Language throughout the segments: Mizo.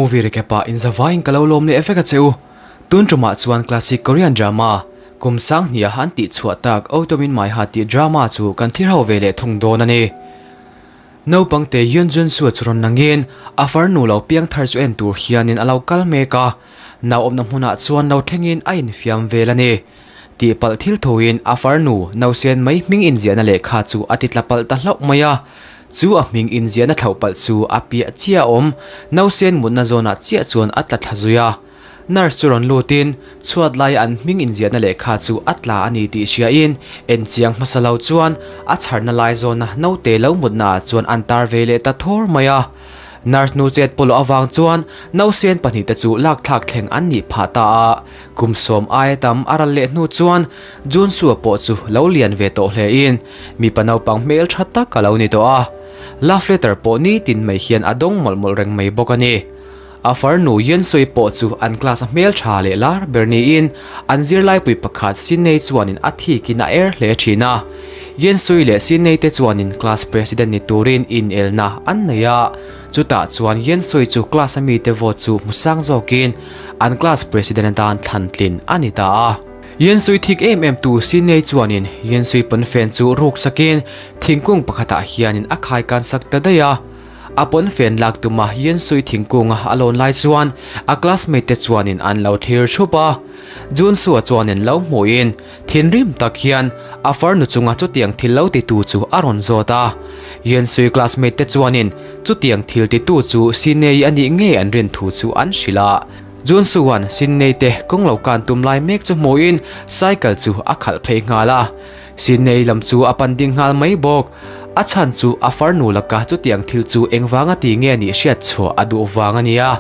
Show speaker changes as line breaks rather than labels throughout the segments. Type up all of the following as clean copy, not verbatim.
Movie recap ah inzavaiin ka lo lawm leh vek a che u. Tun tumah chuan classic Korean drama, kum sanghnih a han tih chhuah tak Autumn in My Heart tih drama chu kan thlir ho ve leh thung dawn a ni. Naupang te Yoon Jun Soo chu rawn langin a farnu lo piang thar chu en tur hianin a lo kal mek a, nauawmna hmunah chuan lo thlengin a infiam vel a ni. Tihpalh thil thoin a farnu nausen mai hming inziahna lehkha chu a ti tla palh ta hlauh mai a. Chu a hming inziahna thlauh palh chu a piah chiah a awm, nausen mutna zawnah chiah chuan a tla thla zui a. Nurse chu rawn lutin chhuat laia an hming inziahna lehkha chu a tla a ni tih hriain enchiang hmasa lo chuan a chharna lai zawna naute lo mutnaah chuan an tar ve leh ta thawr mai a. Nurse nu chet pawlawh avang chuan nausen pahnihte chu lakthlak thleng an nih phah ta a. Kum sawm aia tam a ral leh hnu chuan Junsua pawh chu lo lian ve tawh hle in mipa naupang hmel tha tak a lo ni tawh a, love letter pawh nitin mai hian a dawng mawlh mawlh reng mai bawk a ni. A farnu Yunsui pawh chu an class a hmel tha leh lar ber niin an zirlaipui pakhat Sinnei chuanin a thikin a er hle thin a. Yunsui leh Sinnei te chuanin class president ni turin inelna an nei a, chutah chuan Yunsui chu class a mite vote chu hmu sang zawkin An class president atan thlan tlin a ni ta a. Yensui thik em em tu Sidney chuanin Yensui pawnfen chu ruk sakin thingkung pakhatah hianin a khai kan sak ta daih a. A pawnfen lak tuma Yensui thingkunga a lawn lai chuan a classmate te chuanin an lo thlir thup a. Junsua chuanin lo hmuhin thinrim tak hian a farnu chunga chutiang thil lo titu chu a rawn zawt a. Yensui classmate te chuanin Chutiang thil titu chu Sinnei a nih ngei an rin thu chu an hrilh a. Junsuan Sinnei te kawng lo kan tum lai mek chu hmuhin cycle chu a khalh phei nghal a. Sinnei lam chu a pan ding nghal mai bawk. A chhan chu a farnu laka chutiang thil chu engvanga ti nge nih hriat chhuah a duh vang a nia.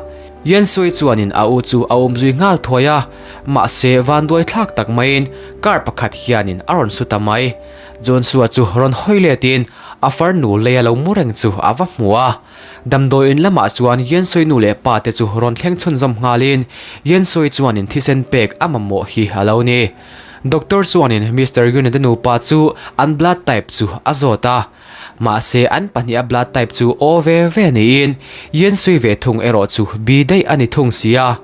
Yensui chuanin a u chu a awmzui nghal thuai a, mahse vanduai thlak tak maiin car pakhat hianin a rawn su ta mai. Joshua chu rawn hawi letin a farnu lei a lo mu reng chu a va hmu a. Damdawi in lamah chuan Yensui nu leh pa te chu rawn thleng chhunzawm nghalin Yensui chuanin thisen pek a mamawh hi a lo ni. Doctor chuanin Mister Yun-a te nupa chu an blood type chu a zawt a. Mahse an pahnih a blood type chu O ve ve niin Yensui ve thung erawh chu B daih a ni thung si a.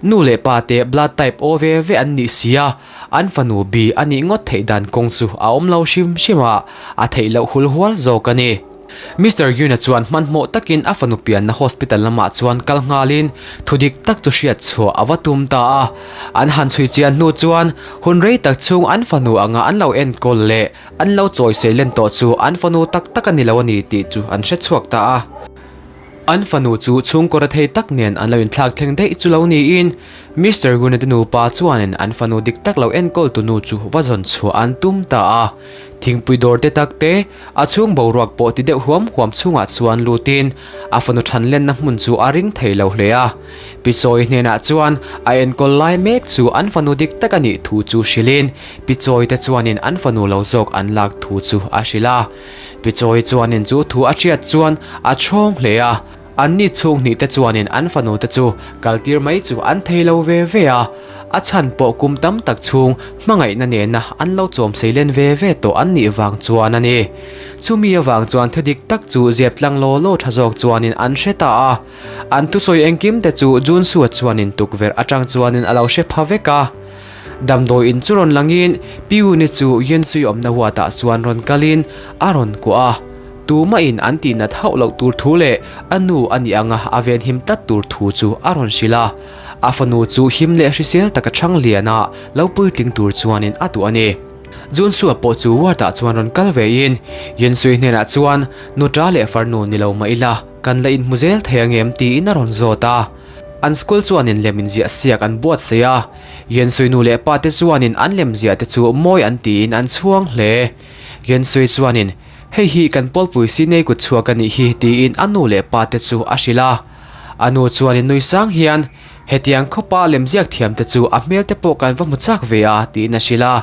Nu leh pa te blood type O ve ve an nih si a. An fanu bi a nih ngawt theih dan kawng chu a awm lo hrim hrim a, a theih loh hul hual zawk a ni. Mister Yuna chuan hmanhmawh takin a fanu pianna hospital lamah chuan kal nghalin thu dik tak chu hriat chhuah a va tum ta a. An han chhui chian hnu chuan hun rei tak chhung an fanu anga an lo enkawl leh an lo chawi sei len tawh chu an fanu tak tak a ni lo a ni tih chu an hre chhuak ta a. An fanu chu chhungkaw rethei tak nen an lo inthlak thleng daih chu lo niin Mister Guna te nupa chuanin an fanu dik tak lo enkawl tu nu chu va zawn chhuah an tum ta a. Thingpui dawr te tak te, a chhung boruak pawh ti deuh huam huam chhungah chuan lutin a fanu than lenna hmun chu a ring thei lo hle a. Pichawi hnenah chuan a enkawl lai mek chu an fanu dik tak a nih thu chu hrilhin Pichawi te chuanin an fanu lo zawk an lak thu chu a hrilh a. Pichawi chuanin chu thu a hriat chuan a chhawng hle a, anni chhung hnih te chuanin an fanu te chu kaltir mai chu an thei lo ve ve a, a chhan pawh kum tam tak chhung hmangaihna nena an lo chawm sei len ve ve tawh an nih vang chuan a ni. Chumi avang chuan thu dik tak chu zep tlang law law tha zawk chuanin an hre ta a, an thusawi engkim te chu Junsua chuanin tukverh atang chuanin a lo hre pha vek a. Damdawi in chu rawn langin Piuni chu Yensui awmna huatah chuan rawn kalin a rawn kuah a, tumahin an tihnat hauh loh tur thu leh a nu a nih anga a venhim tlat tur thu chu a rawn hrilh a. A fanu chu him leh hrisel taka chhang liana lo puitling tur chuanin a duh a ni. Junsua pawh chu ward-ah chuan rawn kal vein Yensui hnenah chuan nuta leh farnu ni lo mah ila kan la inhmu zel thei angem tiin a rawn zawt a. An school chuanin lem inziah siak an buatsaih a, Yensui nu leh pa te chuanin an lemziah te chu mawi an tiin an chhuang hle. Yensui chuanin, Hei hi kan pawlpui Sinei kut chhuak a nih hi tiin a nu leh pa te chu a hrilh a. A nu chuanin nui sang hian, Hetiang khawpa lemziak thiam te chu a hmel te pawh kan va hmu chak ve a tiin a hrilh a.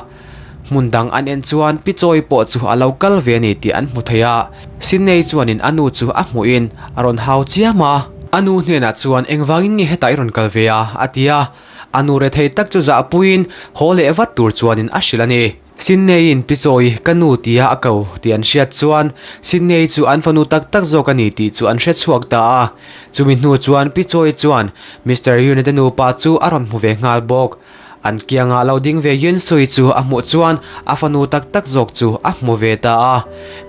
Hmun dang an en chuan Pi Chawi pawh chu a lo kal ve a ni tih an hmu thei a, Sidney chuanin a nu chu a hmuhin a rawn hau chiam a. A nu hnenah chuan engvangin nge hetah i rawn kal ve a? a ti a, a nu rethei tak chu zahpuiin haw leh vat tur chuanin a hrilh a ni. Sidney-in Pi Chawi ka nu tia a ko tih an hriat chuan Sidney chu an fanu tak tak zawk a ni tih chu an hre chhuak ta a. Chumi hnu chuan Pi Chawi chuan Mister Yun-a te nupa chu a rawn hmu ve nghal bawk. An kiangah lo ding ve Yun Sui chu a hmuh chuan a fanu tak tak zawk chu a hmu ve ta a.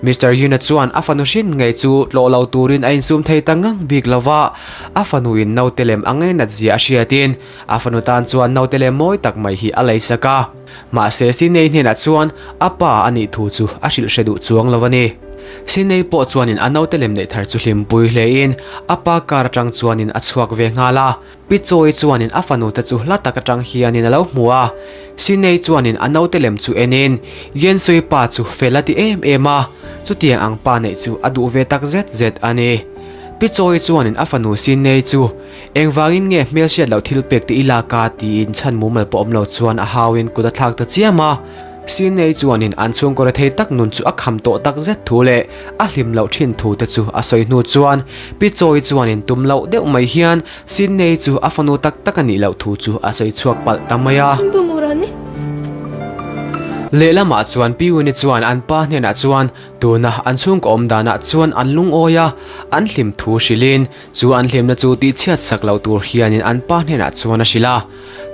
Mister Yun-a chuan a fanu hrin ngei chu tlawh lo turin a insum thei ta ngang bik lo va, a fanuin naute lem a ngainat zia a hriatin a fanu tan chuan naute lem mawi tak mai hi a leisak a. Mahse Sidney hnenah chuan a pa a nih thu chu a hrilh hre duh chuang lo a ni. Sidney pawh chuanin a naute lem neih thar chu hlimpui hlein a pa car atang chuanin a chhuak ve nghal a. Pi Chawi chuanin a fanu te chu hla tak atang hianin a lo hmu a, Sidney chuanin a naute lem chu enin Yensui pa chu fel a ti em em a, chutiang ang pa neih chu a duh ve tak zet zet a ni. Pi Chawi chuanin a fanu Sidney chu engvangin nge hmelhriat loh thil pek te i lak a tiin chhan mumal pawh awm lo chuan a hauin kut a thlak ta chiam a. Sidney chuanin an chhungkaw rethei tak nun chu a kham tawh tak zet thu leh a hlim loh thin thu te chu a sawi hnu chuan Pi Chawi chuanin tum loh deuh mai hian Sidney chu a fanu tak tak a nih loh thu chu a sawi chhuak palh ta mai a. Lehlamah chuan Pi Winnie chuan an pa hnenah chuan tuna an chhungkaw awm danah chuan an lungawi a, an hlim thu hrilhin chu an hlimna chu tihchhiat sak loh tur hianin an pa hnenah chuan a hrilh a.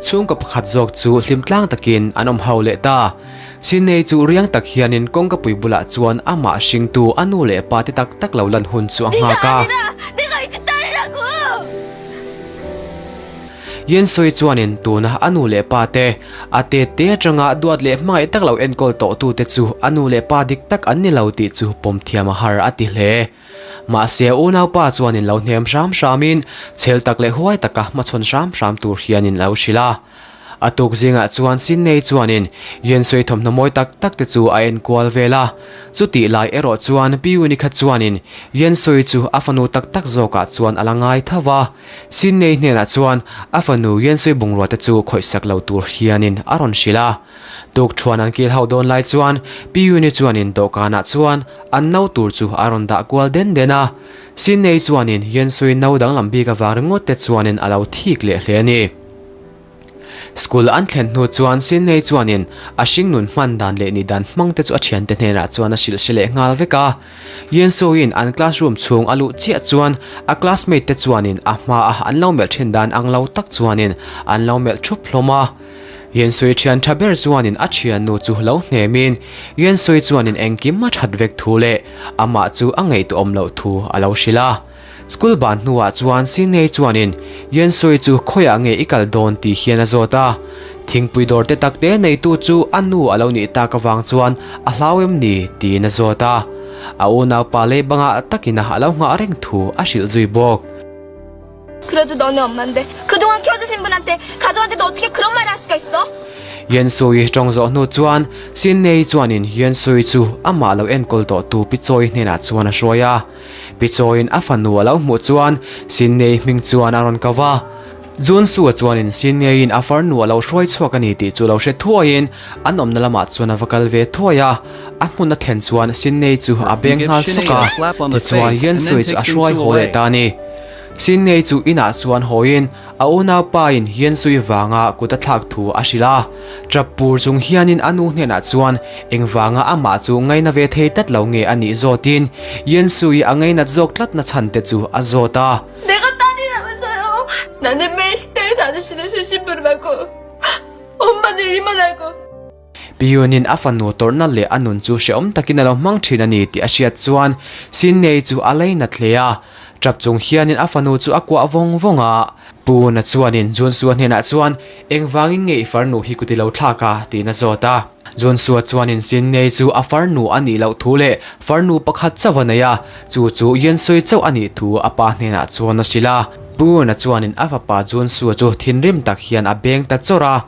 Chhungkaw pakhat zawk chu hlim tlang takin an awm ho leh ta. Sidney chu riang tak hianin kawngkapui bulah chuan amah hringtu a nu leh pa te tak tak lo lan hun chu a nghak a. Yensui chuanin tuna a nu leh pa te, a tet te atanga duat leh hmangaih tak lo enkawl tawhtute chu a nu leh pa dik tak an ni lo tih chu pawm thiam a har a ti hle. Mahse unaupa chuanin lo hnem hram hramin chhel tak leh huai taka hmachhawn hram hram tur hianin lo hrilh a. A tuk zingah chuan Sidney chuanin Yensui thawmhnaw mawi tak tak te chu a enkual vel a. Chutih lai erawh chuan Pi Winnie kha chuanin Yensui chu a fanu tak tak zawkah chuan a la ngai tho va. Sidney hnenah chuan a fanu Yensui bungrua te chu khawihsak lo tur hianin a rawn hrilh a. Tukṭhuan an kil ho dawn lai chuan Pi Yuni chuanin dawhkanah chuan an no tur chu a rawn dah kual den den a. Sidney chuanin Yensui no danglam bik avang ringawt te chuanin a lo thik leh hle a ni. School an thlen hnu chuan Sidney chuanin a hringnun hman dan leh nih dan hmang te chu a thiante hnenah chuan a hrilh hre leh nghal vek a. Yensuiin an classroom chhung a luh chiah chuan a classmate te chuanin a hmaa an lo melh thin dan ang lo tak chuanin an lo melh thup hlawm a. Yensui thian tha ber chuanin a thiannu chu lo hnemin Yensui chuanin engkim a that vek thu leh amah chu a ngaihtuahawm loh thu a lo hrilh a. School ban hnuah chuan Sidney chuanin Yensui chu khawiah nge i kal dawn tih hian a zawt a. Thingpui dawr te tak te neitu chu a nu a lo nih tak avang chuan a hlau em ni tiin a zawt a. A unaupa lei bangah takin a lo nghah reng thu a hrilh zui bawk. Yensui tawng zawh hnu chuan Sidney chuanin Yensui chu amah lo enkawl tawhtu Pi Chawi hnenah chuan a hruai a. Pi Chawiin a fanu a lo hmuh chuan Sidney hming chuan a rawn ko va. Junsu-a chuanin Sidney-in a farnu a lo hruai chhuak a ni tih chu lo hre thuaiin an awmna lamah chuan a va kal ve thuai a. A hmun a thlen chuan Sidney chu a beng nghal sawk a, tichuan Yensui chu a hruai haw leh ta a ni. Sidney chu inah chuan hawiin a unaupain Yensui vanga kut a thlak thu a hrilh a. Ṭap pur chung hianin a nu hnenah chuan engvanga amah chu ngaina ve thei tlat lo nge a nih zawtin Yensui a ngainat zawk tlatna chhan te chu a zawt a. Piyunin a fanu tawrhna leh a nun chu hrehawm takin a lo hmang thin a ni tih a hriat chuan Sidney chu a leinat hle a. Ṭap chung hianin a fanu chu a kuah vawng vawng a. Puna chuanin Junsua hnenah chuan, Engvangin nge i farnu hi kut i lo thlak a? tiin a zawt a. Junsua chuanin Sidney chu a farnu a nih loh thu leh farnu pakhat chauh a nei a, chu chu Yensui chauh a nih thu a pa hnenah chuan a hrilh a. Puna chuanin a fapa Junsua chu thinrim tak hian a beng ta chawrh a.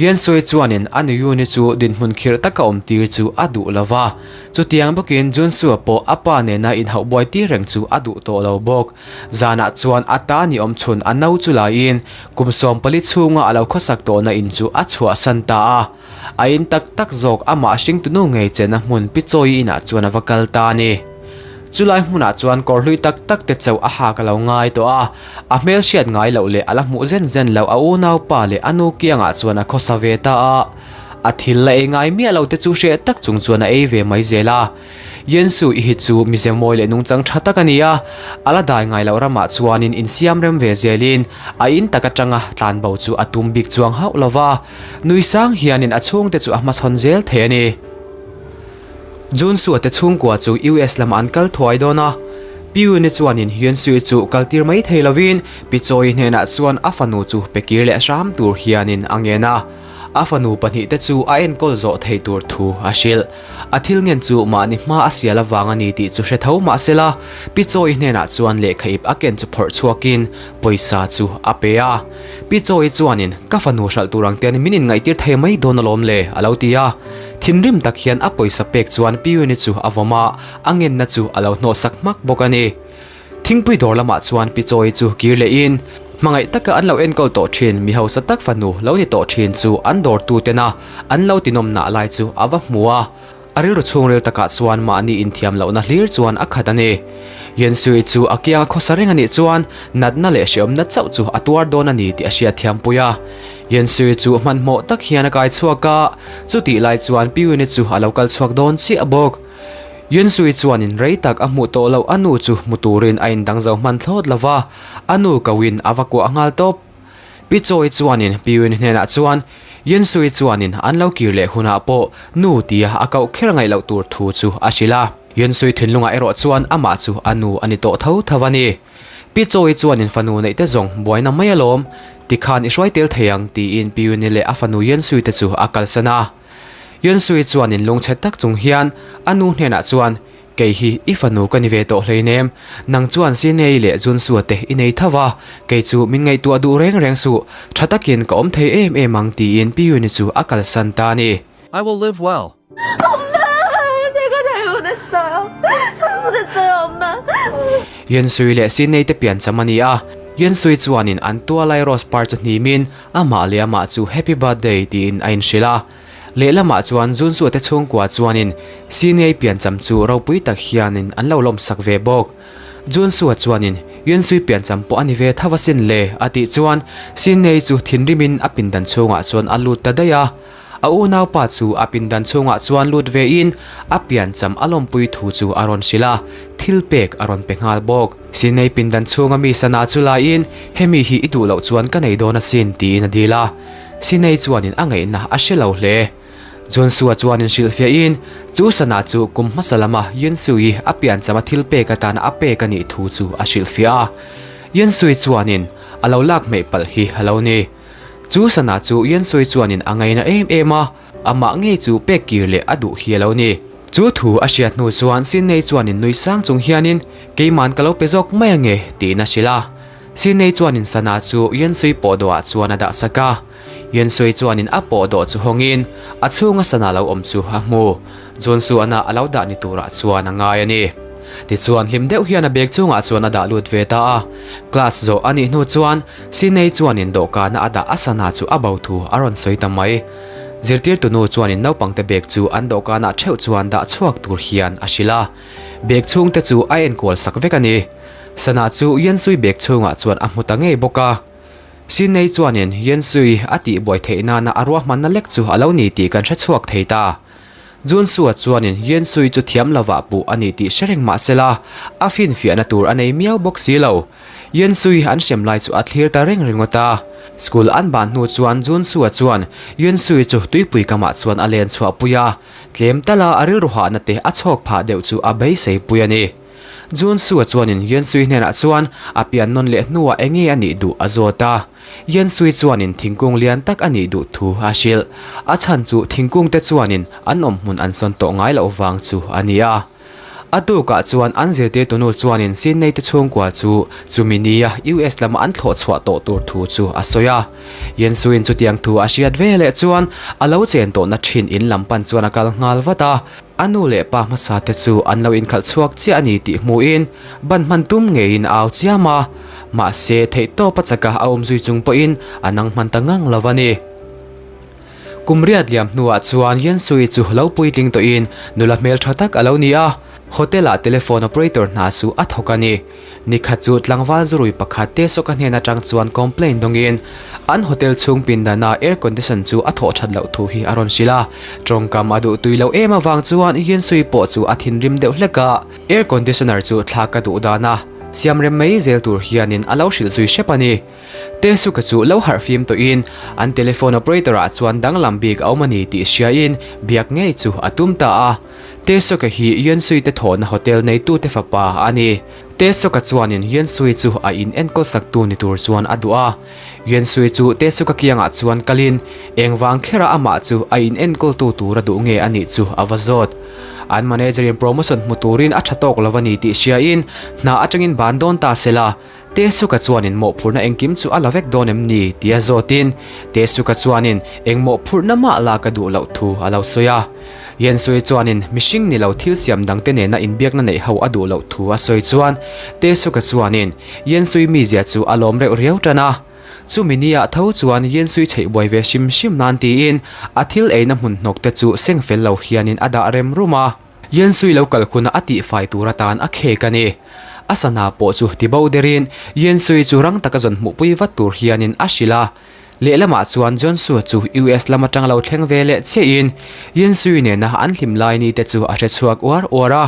Yensui chuanin a nuyuni chu dinhmun khirh taka awm tir chu a duh lo va. Chutiang bawkin Junsua pawh a pa nena inhauh buai tir reng chu a duh tawh lo bawk. Zanah chuan a ta ni awm chhun a no chu laiin kum 14 chhunga a lo khawsak tawhna in chu a chhuahsan ta a. A in tak tak zawk amah hringtunu ngei chenna hmun Pi Chawi inah chuan a va kal ta a ni. Chulai hmunah chuan kawr hlui tak tak te chauh a hak a lo ngai tawh a, a hmel hriat ngai loh leh a la hmuh zen zen loh a unaupa leh a nu kiangah chuan a khawsa ve ta a. A thil la ei ngai miah lo te chu hreh tak chung chuan a ei ve mai zel a. Yensu i hi chu mize mawi leh nungchang tha tak a ni a, a la dai ngai loh ramah chuanin insiam rem ve zelin a in tak atanga tlanbo chu a tum bik chuang hauh lo va, nui sang hianin a chhungte chu a hmachhawn zel thei a ni. Junsua te chhungkua chu US lamah an kal thuai dawn a, Pyune chuanin Yunsui chu kaltir mai thei lovin Pichawi hnenah chuan a fanu chu pe kir leh hram tur hianin a ngen a, a fanu pahnihte chu a enkawl zawh thei tur thu a hrilh. A thil ngen chu mahni hma a sial avang a ni tih chu hre tho mah sela, Pichawi hnenah chuan lehkha ip a ken chu phawrh chhuakin pawisa chu a pe a. Pichawi chuanin, Ka fanu hralh tur ang ten min inngaihtir thei mai dawn alawm le, a lo ti a. Thinrim tak hian a pawisa pek chuan Piyuni chu a vawm a, a ngenna chu a lo hnawhsak hmak bawk a ni. Thingpui dawr lamah chuan Pichawi chu kir lehin, hmangaih taka an lo enkawl tawh thin mi hausa tak fanu lo ni tawh thin chu an dawrtu tena an lo tinawmnah lai chu a va hmu a. A rilru chhungril takah chuan mahni inthiam lohna hlir chuan a khat a ni. Yensui chu a kianga khawsa reng a nih chuan natna leh hreawmna chauh chu a tuar dawn a ni tih a hriatthiampui a. Yensui chu hmanhmawh tak hian a kai chhuak a, chutih lai chuan Piyuni chu a lo kal chhuak dawn chiah bawk. Yensui chuanin rei tak a hmuh tawh loh a nu chu hmu turin a indang zo hman thlawt lo va, a nu koin a va kuah nghal tawp. Pi Chawi chuanin Pi Yun hnenah chuan Yunsui chuanin an lo kir leh hunah pawh nu tia a koh kher ngaih loh tur thu chu a hrilh a. Yunsui thinlungah erawh chuan amah chu a nu a ni tawh tho tho a ni. Pi Chawi chuanin fanu neih te zawng buaina mai alawm, tikhan i hruai tel thei ang tiin Pi Yuni leh a fanu Yunsui te chu a kalsan a. Yunsui chuanin lungchhe tak chung hian a nu hnenah chuan Kei hi i fanu ka ni ve tawh hleinem, nang chuan Sinei leh Junsua te i nei tho va, kei chu min ngaihtuah duh reng reng suh, tha takin ka awm thei em em ang tiin Pi Yuni chu a kalsan ta a ni.
I will live well.
엄마, 제가 잘못했어요. 잘못했어요, 엄마.
Yunsui leh Sinei te piancham a ni a, Yunsui chuanin an tualai rose par chu hnimin amah leh amah chu Happy Birthday tiin a inhrilh a. Lehlamah chuan Zunsuate chhungkua chuanin Siniai piancham chu ropui tak hianin an lo lawmsak ve bawk. Junsua chuanin Yunsui piancham pawh a ni ve tho asin le a tih chuan Siniai chu thinrimin a pindan chhungah chuan a lut ta daih a. A unaupa chu a pindan chhungah chuan lut vein a piancham a lawmpui thu chu a rawn hrilh a, thil pek a rawn pe nghal bawk. Siniai pindan chhunga mi sana chu laiin hemi hi i duh loh chuan ka nei dawn asin tiin a dil a. Sinei chuanin a ngaihna a hre lo hle. Junsua chuanin hrilhfiahin, chu sana chu kum hmasa lama Yunsui a pianchama thil pek atana a pek a nih thu chu a hrilhfiah a. Yunsui chuanin a lo lak hmeih palh hi a lo ni. Chu sana chu Yunsui chuanin a ngaina em em a, amah ngei chu pek kir leh a duh hi a lo ni. Chu thu a hriat hnu chuan Sinei chuanin nui sang chung hianin, Keiman ka lo pe zawk mai ange, tiin a hrilh a. Sinei chuanin sana chu Yuansui pawhdawhah chuan a dah sak a. Yuansui chuanin a pawhdawh chu hawngin a chhunga sana lo awm chu a hmu. Junsuana a lo dah ni turah chuan a ngai a ni. Tichuan hlim deuh hian a bag chungah chuan a dah lut ve ta a. Class zawh a nih hnu chuan Sinei chuanin dawhkana a dah a sana chu a bo thu a rawn sawi ta mai. Zirtirtu nu chuanin naupangte bag chu an dawhkanah theuh chuan dah chhuak tur hian a hrilh a. Bag chhungte chu a enkual sak vek a ni. Sana chu Yansui bag chhungah chuan a hmu ta ngei bawk a. Sinei chuanin Yansui a tihbuai theih nana a ruahmanna lek chu a lo ni tih kan hre chhuak thei ta. Junsua chuanin Yansui chu thiam lovah puh a ni tih hre reng mah sela, a finfiahna tur a nei miau bawk si lo. Yansui an hrem lai chu a thlir ta reng ringawt a. School an ban hnu chuan Junsua chuan Yansui chu tuipui kamah chuan a len chhuahpui a, tlem tala a rilru hahna te a chhawk phah deuh chu a beiseipui a ni. Junsua chuanin Yansui hnenah chuan a pian nawn leh hnuah enge a nih duh a zawt a. Yansui chuanin thingkung lian tak a nih duh thu a hrilh. A chhan chu thingkungte chuanin an awm hmun an sawn tawh ngai loh vang chu a ni a. A tukah chuan an zirtirtunu chuanin Sydney te chhungkua chu chumi nia US lama an thlawh chhuah tawh tur thu chu a sawi a. Yansuiin chutiang thu a hriat veleh chuan a lo chen tawhna thin in lam pan chuan a kal nghal vat a. A nu leh pa hmasa te chu an lo inkhalh chhuak chiah a ni tih hmuhin ban hman tum ngeiin a au chiam a, mahse theihtawp a chaka a awm zui chung pawhin a nang hman ta ngang lo a ni. Kum riat liam hnuah chuan Yansui chu lo puitling tawhin nula hmeltha tak a lo ni a. Hotel-ah telephone operator hna chu a thawk a ni. Nikhat chu tlangval zurui pakhat Tesoka hnen atang chuan complaint dawngin an hotel chhung pindana air condition chu a thawh that loh thu hi a rawn hrilh a. Tawngkam a duh tui loh em avang chuan Yinsui pawh chu a thinrim deuh hlek a, air conditioner chu thlak ka duh dan a siam rem mai zel tur hianin a lo hrilh zui hrep a ni. Tesuka chu lo harh fim tawhin an telephone operator ah chuan danglam bik a awm a ni tih hriain biak ngei chu a tum ta a. Tesuka hi Yuansui te thawhna hotel neitute fapa a ni. Tesuka chuanin Yuansui chu a in enkawl saktu ni tur chuan a duh a. Yuansui chu Tesuka kiangah chuan kalin engvang khera amah chu a in enkawltu tur a duh nge a nih chu a va zawt. An manager in promotion hmu turin a tha tawk lo a ni tih hriain hna atangin ban dawn ta sela. Tesuka chuanin mawhphurhna engkim chu a la vek dawn em ni? tia zawtin Tesuka chuanin eng mawhphurhna mah lak a duh loh thu a lo sawi a. Yensui chuanin mihring ni lo thil siam dangte nena inbiakna neih ho a duh loh thu a sawi chuan Tesuka chuanin Yensui mizia chu a lawm reuh riau tan a. Chumi niah tho chuan Yensui chheih buai ve hrim hrim nan tiin a thil eina hmun hnawk te chu seng fel lo hianin a dah rem rum a. Yensui lo kal hunah a tihfai tur atan a khek a ni. A sana pawh chu ti bo derin Yensui chu rang taka zawn hmuhpui vat tur hianin a hrilh a. Lehlamah chuan Jonsua chu US lam atang lo thleng ve leh chiahin Yensui nena an hlim lai ni te chu a hre chhuak uar uar a.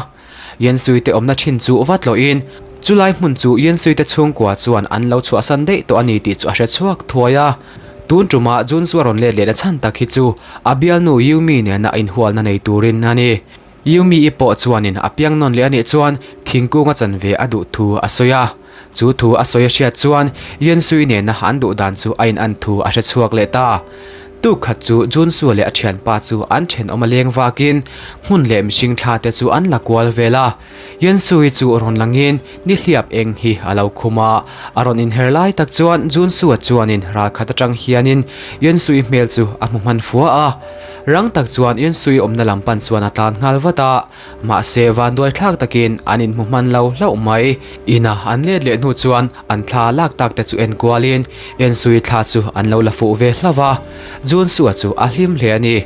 Yensui te awmna thin chu va tlawhin chulai hmun chu Yensui te chhungkua chuan an lo chhuahsan daih tawh a ni tih chu a hre chhuak thuai a. Tun tumah Junsu a rawn let lehna chhan tak hi chu a bialnu Yumi nena a inhualna nei turin a ni. Yumi-i pawh chuanin a piang nawn leh a nih chuan thingkung a chan ve a duh thu a sawi a. Chu thu a sawi a hriat chuan Yunsui nena an duh dan chu a inan thu a hre chhuak leh ta. Tuk khat chu Junsu leh a thianpa chu an thenawm a leng vakin hmun leh mihring thla te chu an la kual vel a. Yunsui chu rawn langin nihliap eng hi a lo khum a, a rawn inher lai tak chuan Junsua chuanin ralkhat atang hianin Yunsui hmel chu a hmu hman fua a. Rang tak chuan Yunsui awmna lam pan chuan a tlan nghal vat a, mahse vanduai thlak takin an inhmu hman lo hlauh mai. Ina an let leh hnu chuan an thla lak tak te chu en kualin Yunsui thla chu an lo la fuh ve hlauh a, Junsua chu a hlim hle a ni.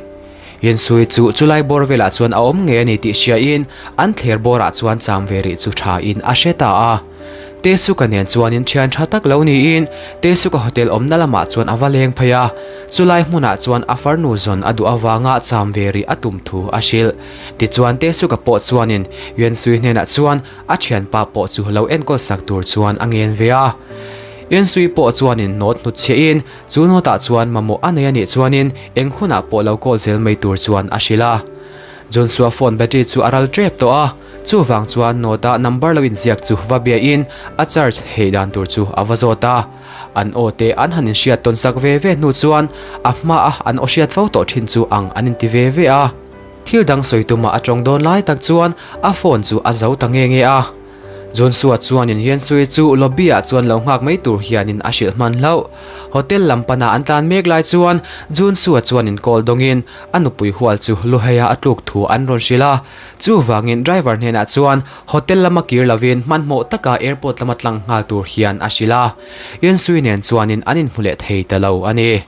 Yensui chu chulai bawr velah chuan a awm ngei a ni tih hriain an thler bawrah chuan cham ve rih chu thain a hre ta a. Tesuka nen chuanin thian tha tak lo niin Tesuka hotel awmna lamah chuan a va leng phei a, chulai hmunah chuan a farnu zawn a duh avanga cham ve rih a tum thu a hrilh. Tichuan Tesuka pawh chuanin Yensui hnenah chuan a thianpa pawh chu lo enkawl sak tur chuan a ngen ve a. Yensui pawh chuanin nawt hnutchhiahin Chu nawtah chuan mamawh a nei a nih chuanin eng hunah pawh lo call zel mai tur chuan a hrilh a. Joshua phone battery chu a ral tep tawh a, chuvang chuan nawtah number lo inziak chu va biahin a charge heih dan tur chu a va zawt a. An aw te an han inhriat tawn sak ve ve hnu chuan a hmaa an aw hriat fo tawh thin chu ang an inti ve ve a. Thil dang sawi tuma a tawng dawn lai tak chuan a phone chu a zo ta nge nge a. Joshua chuanin Hiansui chu lobby ah chuan lo nghak mai tur hianin a hrilh hman hlauh. Hotel lam pana an tlan mek lai chuan Joshua chuanin call dawngin a nupui hual chu Luheia a tluk thu an rawn hrilh a. Chuvangin driver hnenah chuan hotel lama kir lovin hmanhmawh taka airport lama tlang nghal tur hian a hrilh a. Hiansui nen chuanin an inhmu leh thei ta lo a ni.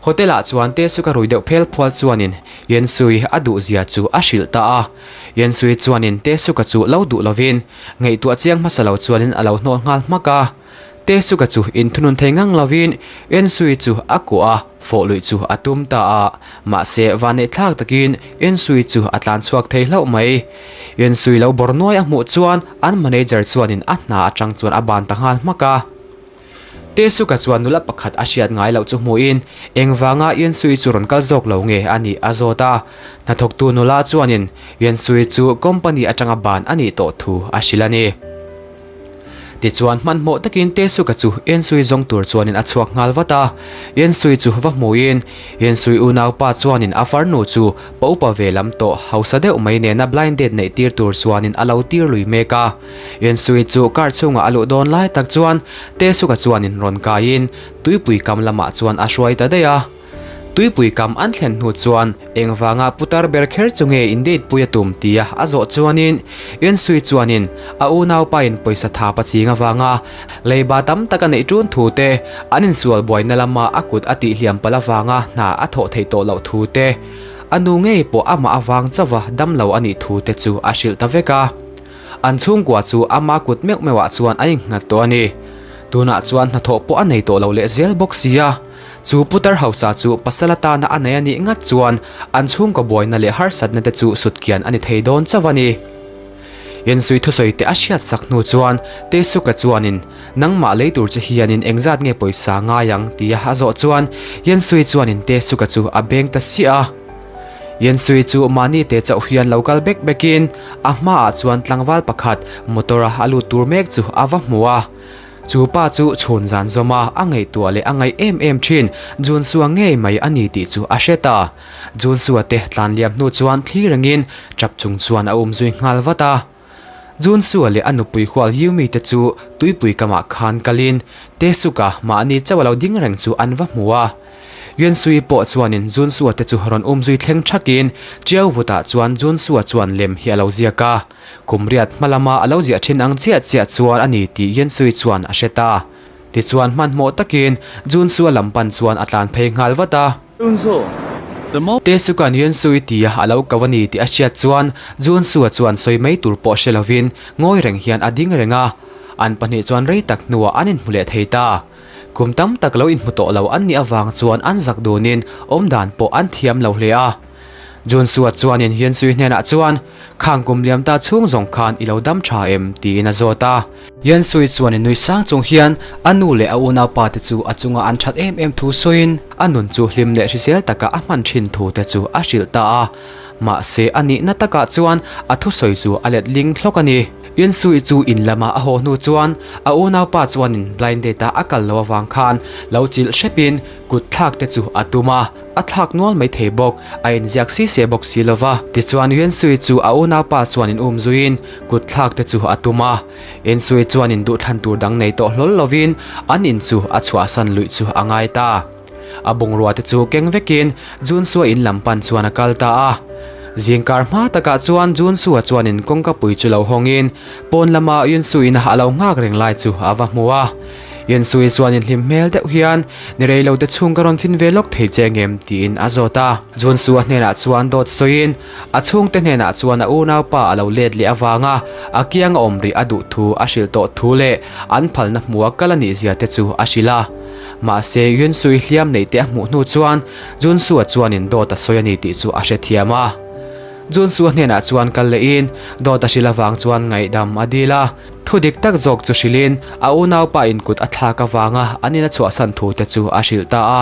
Hotel ah chuan Tesuka rui deuh phel phual chuanin Yensui a duh zia chu a hrilh ta a. Yensui chuanin Tesuka chu lo duh lovin ngaihtuah chiang hmasa lo chuanin a lo hnawl nghal hmak a. Tesuka chu inthunun thei ngang lovin Yensui chu a kuah a, fawh luih chu a tum ta a. Mahse vanneih thlak takin Yensui chu a tlan chhuak thei hlauh mai. Yensui lo bawr nuai a hmuh chuan an manager chuanin a hna atang chuan a ban ta nghal hmak a. Tesuka chuan nula pakhat a hriat ngai loh chu hmuhin engvanga Yuansui chu rawn kal zawk lo nge a nih a zawt a. Hnathawktu nula chuanin Yuansui chu company atanga ban a nih tawh thu a hrilh a ni. Tichuan hmanhmawh takin Tesuka chu Yuansui zawng tur chuanin a chhuak nghal vat a. Yuansui chu va hmuhin Yuansui unaupa chuanin a farnu chu pa upa ve lam tawh hausa deuh mai nena blind date neih tir tur chuanin a lo tir lui mek a. Yensui chu car chhungah a luh dawn lai tak chuan Tesuka chuanin rawn kaiin tuipui kam lamah chuan a hruai ta daih a. Tuipui kam an thlen hnu chuan engvanga putar ber kher chu nge in date pui a tum tia a zawh chuanin Yensui chuanin a unaupain pawisa tha paching avanga leiba tam tak a neih ṭun thu te, an insual buaina lama a kut a tihliam palh avanga hna a thawh theih tawh loh thu te. a nu ngei pawh amah avang chauha damlo a nih thu te chu a hrilh ta vek a. An chhungkua chu ama kut meuh meuhah chuan a innghat tawh a ni. Tunah chuan hnathawh pawh a nei tawh lo leh zel bawk si a. Chu putar hausa chu pasal atana a nei a nih ngat chuan an chhungkaw buaina leh harsatna te chu sutkian a ni thei dawn chauh a ni. Insui thusawi te a hriat sak hnu chuan Tesuka chuanin nangmah lei tur che hianin engzat nge pawisa ngai ang tia a zawh chuan Yansui chuanin Tesuka chu a beng ta siah a. Yansui chu mahni te chauh hian lo kal bek bekin a hmaah chuan tlangval pakhat motor a a lut tur mek chu a va hmu a. Chu pa chu chhun zan zawm a, a ngaihtuah leh a ngaih em em thin Junsua ngei mai a ni tih chu a hre ta. Junsua te tlan liam hnu chuan thli rengin tap chung chuan a um zui nghal vat a. Junsua leh a nupui hual Yumi te chu tuipui kamah khan kalin Taesuka mahni chauh a lo ding reng chu an va hmu a. Yuansui pawh chuanin Junsua te chu rawn um zui thleng thakin Chiau vutah chuan Junsua chuan lem hi a lo ziak a. Kum riat hma lama a lo ziah thin ang chiah chiah chuan a ni tih Yuansui chuan a hre ta. Tichuan hmanhmawh takin Junsua lam pan chuan a tlan phei nghal vat a. Taesuka'n Yuansui tia a lo ko a ni tih a hriat chuan Junsua chuan sawi mai tur pawh hre lovin ngawi reng hian a ding reng a. An pahnih chuan rei tak hnuah an inhmu leh thei ta. Kum tam tak lo inhmu tawh lo an nih avang chuan an zak dunin awmdan pawh an thiam lo hle a. Junsua chuanin Yuansui hnenah chuan, Khang kum liam ta chhung zawng khan i lo dam tha em? tiin a zawt a. Yuansui chuanin nui sang chung hian a nu leh a unaupa te chu a chunga an that em em thu sawiin a nun chu hlim leh hrisel taka a hman thin thu te chu a hrilh ta a. Mahse a nihna takah chuan a thusawi chu a let ling hlawk a ni. Yuansui chu in lama a haw hnu chuan a unaupa chuanin blind date a a kal lo avang khan lo chilh hrepin kut thlak te chu a tum a. A thlak nual mai thei bawk, a inziak si se bawk si lova. Tichuan Yuansui chu a unaupa chuan in um zuiin kut thlak te chu a tum a. Yuansui chuan in duhthlan tur dang nei tawh hlawl lovin an in chu a chhuahsan luih chu a ngai ta. A bungrua te chu keng vekin Junsua in lam pan chuan a kal ta a. Zingkar hma takah chuan Junsua chuan in kawngkapui chu lo hawngin pawn lama Yuansuiin a lo nghak reng lai chu a va hmu a. Yuansui chuan in hlim hmel deuh hian, Ni rei lo te chhung ka rawn fin ve lawk thei che ngem? tiin a zawt a. Junsua hnenah chuan dawt sawiin a chhungte hnenah chuan a unaupa a lo let leh avanga a kiang a awm rih a duh thu a hrilh tawh thu leh an phalna hmua kal a nih zia te chu a hrilh a. Mahse, Yunsui hliam neih te a hmuh hnu chuan Junsua chuanin dawt a sawi a ni tih chu a hrethiam a. Junsua hnenah chuan kal lehin dawt a hrilh avang chuan ngaihdam a dil a. Thu dik tak zawk chu hrilhin a unaupa in kut a thlak avanga an in a chhuahsan thu te chu a hrilh ta a.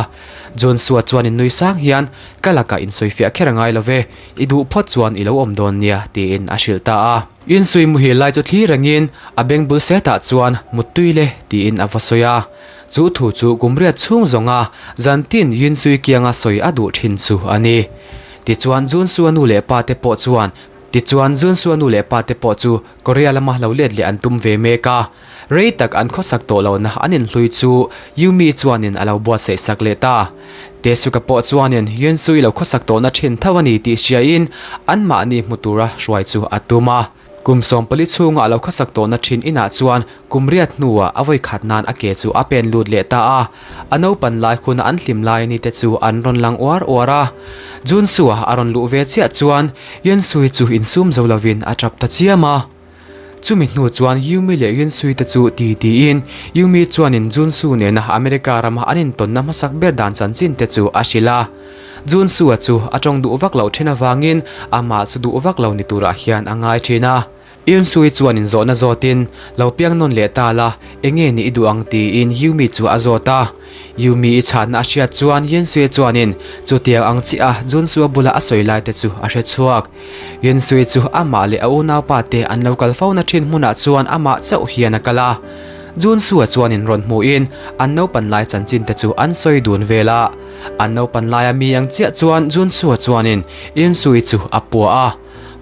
Junsua chuan in nui sang hian, Ka lakah insawifiah kher a ngai lo ve, i duh phawt chuan i lo awm dawn nia, tiin a hrilh ta a. Insui muhil lai chu thlir rengin a beng bul setah chuan Muttui le, tiin a va sawi a. Chu thu chu kum riat chhung zawnga zantin Yunsui kianga sawi a duh thin chu a ni. Tichuan Junsua nu leh pa te pawh chuan Tichuan Junsua nu leh pa te pawh chu Korea lama lo let leh an tum ve mek a. Rei tak an khawsak tawh lohna an inhlui chu Yumi chuanin a lo buatsaih sak leh ta. Taesuka pawh chuanin Yunsui lo khawsak tawhna thin tho a ni tih hriain anmahni hmu tura hruai chu a tum a. Kum 14 chhunga a lo khawsak tawhna thin inah chuan kum riat hnuah a vawikhat nan a ke chu a pen lut leh ta a. A naupan lai huna an hlim lai ni te chu an rawn lang uar uar a. Junsua a rawn luh ve chiah chuan Yunsui chu insum zo lovin a tap ta chiam a. Chumi hnu chuan Yumi leh Yunsui te chu ti tiin Yumi chuanin Junsu nena America rama an intawnna hmasak ber dan chanchin te chu a hrilh a. Junsu-a chu a tawng duh vak loh then avangin amah chu duh vak lo ni turah hian a ngai thin a. Yunsui chuan inzawhna zawtin, Lo piang nawn leh ta la, enge nih i duh ang tiin Yumi chu a zawt a. Yumi i chhanna a hriat chuan Yunsui chuanin chutiang ang chiah a Junsu-a bula a sawi lai te chu a hre chhuak. Yunsui chu amah leh a unaupa te an lo kal fo na thin hmunah chuan amah chauh hian a kal a. Junsua chuanin rawn hmuhin an naupan lai chanchin te chu an sawi dun vel a. An naupan laia mi ang chiah chuan Junsua chuanin Yunsui chu a pua a.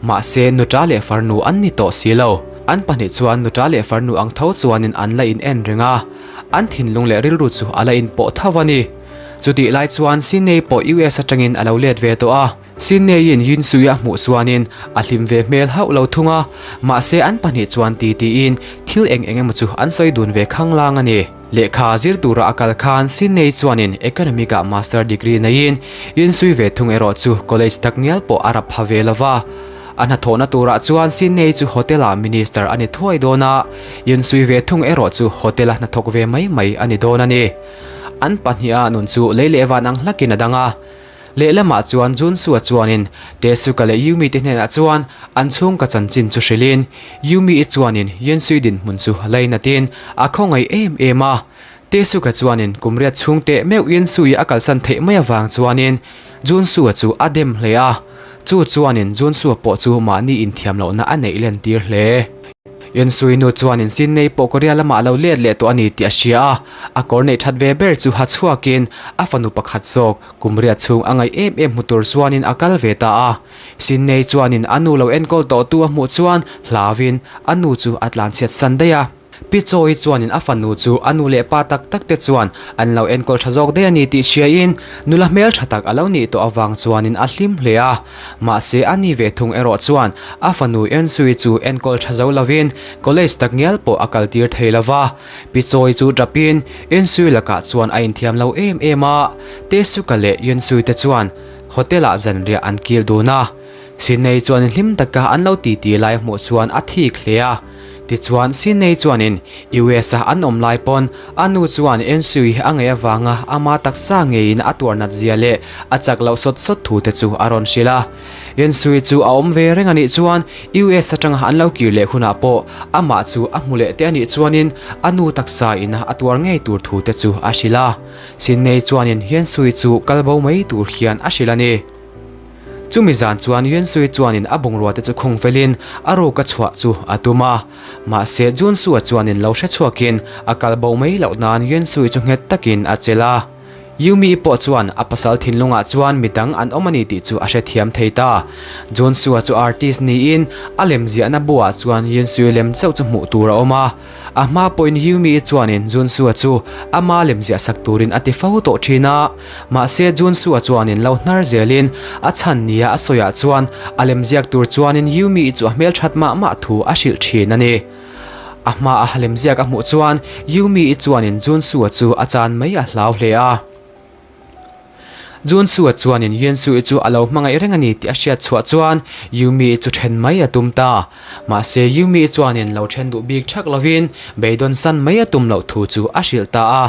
Mahse nuta leh farnu an ni tawh si lo. An pahnih chuan nuta leh farnu ang tho chuanin an la in en reng a. An thinlung leh rilru chu a la inpawh tho a ni. Chutih lai chuan Sinei pawh US atangin a lo let ve tawh a. Sydney-in Yinsuia a hmuh chuanin a hlim ve hmel hauh lo thung a, mahse an pahnih chuan ti tiin thil eng eng emaw chu an sawi dun ve khanglang a ni. Lehkha zir tura a kal khan Sydney chuanin Economic-ah Master degree neiin Yinsui ve thung erawh chu college takngial pawh a rap pha ve lo va. A hnathawhna turah chuan Sydney chu hotel-ah minister a ni thuai dawn a, Yinsui ve thung erawh chu hotel-a hnathawk ve mai mai a ni dawn a ni. An pahniha nun chu lei leh van ang hlakin a dang a. Lehlamah chuan Junsua chuanin Tesuka leh Yumi te hnenah chuan an chhungka chanchin chu hrilhin Yumi-i chuanin Yunsui dinhmun chu lainatin a khawngaih em em a. Tesuka chuanin kum riat chhung teh meuh Yunsui a kalsan theih mai avang chuanin Junsua chu a dem hle a. Chu chuanin Junsua pawh chu mahni inthiam lohna a neih lentir hle. Yunsui nu chuanin Sydney pawh Korea lamah a lo let leh tawh a ni tih a hria a, a kawr neih that ve ber chu ha chhuakin a fanu pakhat zawk Kum riat chhung a ngaih em em hmu tur chuanin a kal ve ta a. Sydney chuanin a nu lo enkawl tawhtu a hmuh chuan hlauin a nu chu a tlanchhiat san daih a. Pi Chawi chuanin a fanu chu a nu leh pa tak tak te chuan an lo enkawl tha zawk daih a ni tih hriain nula hmel tha tak a lo nih tawh avang chuanin a hlim hle a. Mahse a ni ve thung erawh chuan a fanu Ensui chu enkawl tha zo lovin college takngial pawh a kaltir thei lova. Pi Chawi chu tapin Yensui lakah chuan a inthiam lo em em a, Tesuka leh Yensui te chuan hotel ah zanriah an kil dun a. Sinei chuan hlim taka an lo titi lai hmuh chuan a thik hle a. Tichuan Sinei chuanin US a an awm lai pawn a nu chuan Yensui a ngei avanga ama taksa ngeiin a tuar nat zia leh a chak loh sawt sawt thu te chu a rawn hrilh a. Yensui chu a awm ve reng a nih chuan US atanga an lo kir leh hunah pawh amah chu a hmu leh te a nih chuanin a nu taksa in a tuar ngei tur thu te chu a hrilh a. Sydney chuanin Yensui chu kal bo mai tur hian a hrilh a ni. Chumi zan chuan Yensui chuanin a bungrua te chu khung felin a ruk a chhuah chu a tum a. Mahse Junsua chuanin lo hre chhuakin a kal bo mai loh nan Yensui chu nghet takin a chelh a. Yumi pawh chuan a pasal thinlungah chuan midang an awm a ni tih chu a hrethiam thei ta. Junsua chu artist niin a lemziahna buah chuan Yunsui lem chauh chu hmuh tur a awm a. A hma pawhin Yumi chuanin Junsua chu ama lemziah sak turin a ti fo tawh thin a. Mahse Junsua chuanin lo hnar zelin a chhan nia a sawiah chuan a lemziak tur chuanin Yumi chu a hmelthat mah mah thu a hrilh thin a ni. A hma a lemziak a hmuh chuan Yumi-i chuanin Junsu-a chu a chan mai a hlau hle a. Junsu-a chuanin Yunsu-i chu a lo hmangaih reng a ni tih a hriat chhuah chuan Yumi-i chu then mai a tum ta. Mahse Yumi-i chuanin lo then duh bik thak lovin beidawn san mai a tum loh thu chu a hrilh ta a.